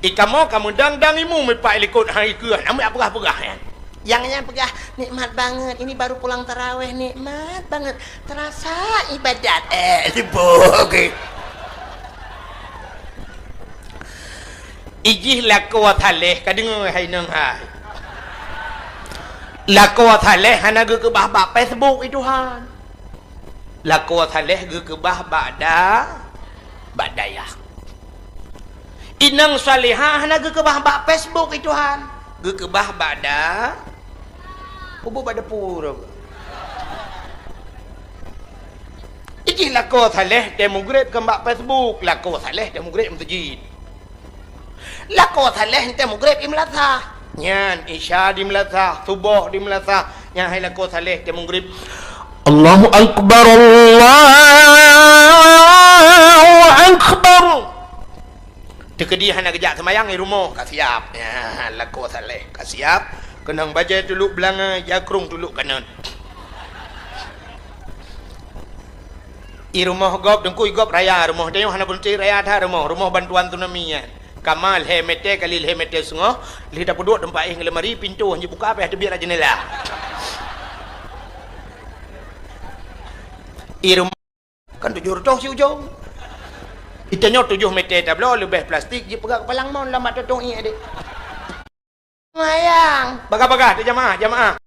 Ikamoe ka meudang-dang imeum ipak likot hai keuh, amat peugah-peugah nyan. Nyang nyan peugah, "Nikmat banget, ini baru pulang taraweh, nikmat banget. Terasa ibadat." Eh, sibuk. Ijih lakoe saleh, ka deungoe hai nong hai. Lakoe saleh hana geukeubah bak Facebook, i Tuhan. Lakoe saleh geukeubah bak da-, bak dayah. Inong salihah hana geukeubah bak Facebook, i Tuhan. Geukeubah bak da-, ubu bak depu. Ijih lakoe saleh teuh mugreb kon bak Facebook, lakoe saleh teuh mugreb meuseujid. Lakoe saleh teuh mugreb i meulasah. Nyan, Isya di meulasah, Suboh di meulasah. Nyan hai lakoe saleh teuh mugreb. Allahu Akbar, Allahu Akbar. Teukeudi hana geujak seumayang, i rumoh ka siap. Nyan, lakoe saleh ka siap. Keunong bajèe tuluk beulangai, jakrong tuluk kanot. I rumoh gob, teungku, i gob raya rumoh. Tanyoe hana beuneuti raya that rumoh. Rumoh bantuan tsunami nyan. Kama lhèe mètè kali lhèe mètè seungoh, lheueh tapeuduek teumpat éh ngon lemari, pintoe han jibuka, payah teubiet lam jeundela. I rumoh kan tujoh reutôh siujông. I tanyoe tujoh mètè tabloe, leubeh plastik, jipeugah keupalang mon lam bak tutong ié deh. Seumayang. Bagah-bagah teuh jamaah, jamaah.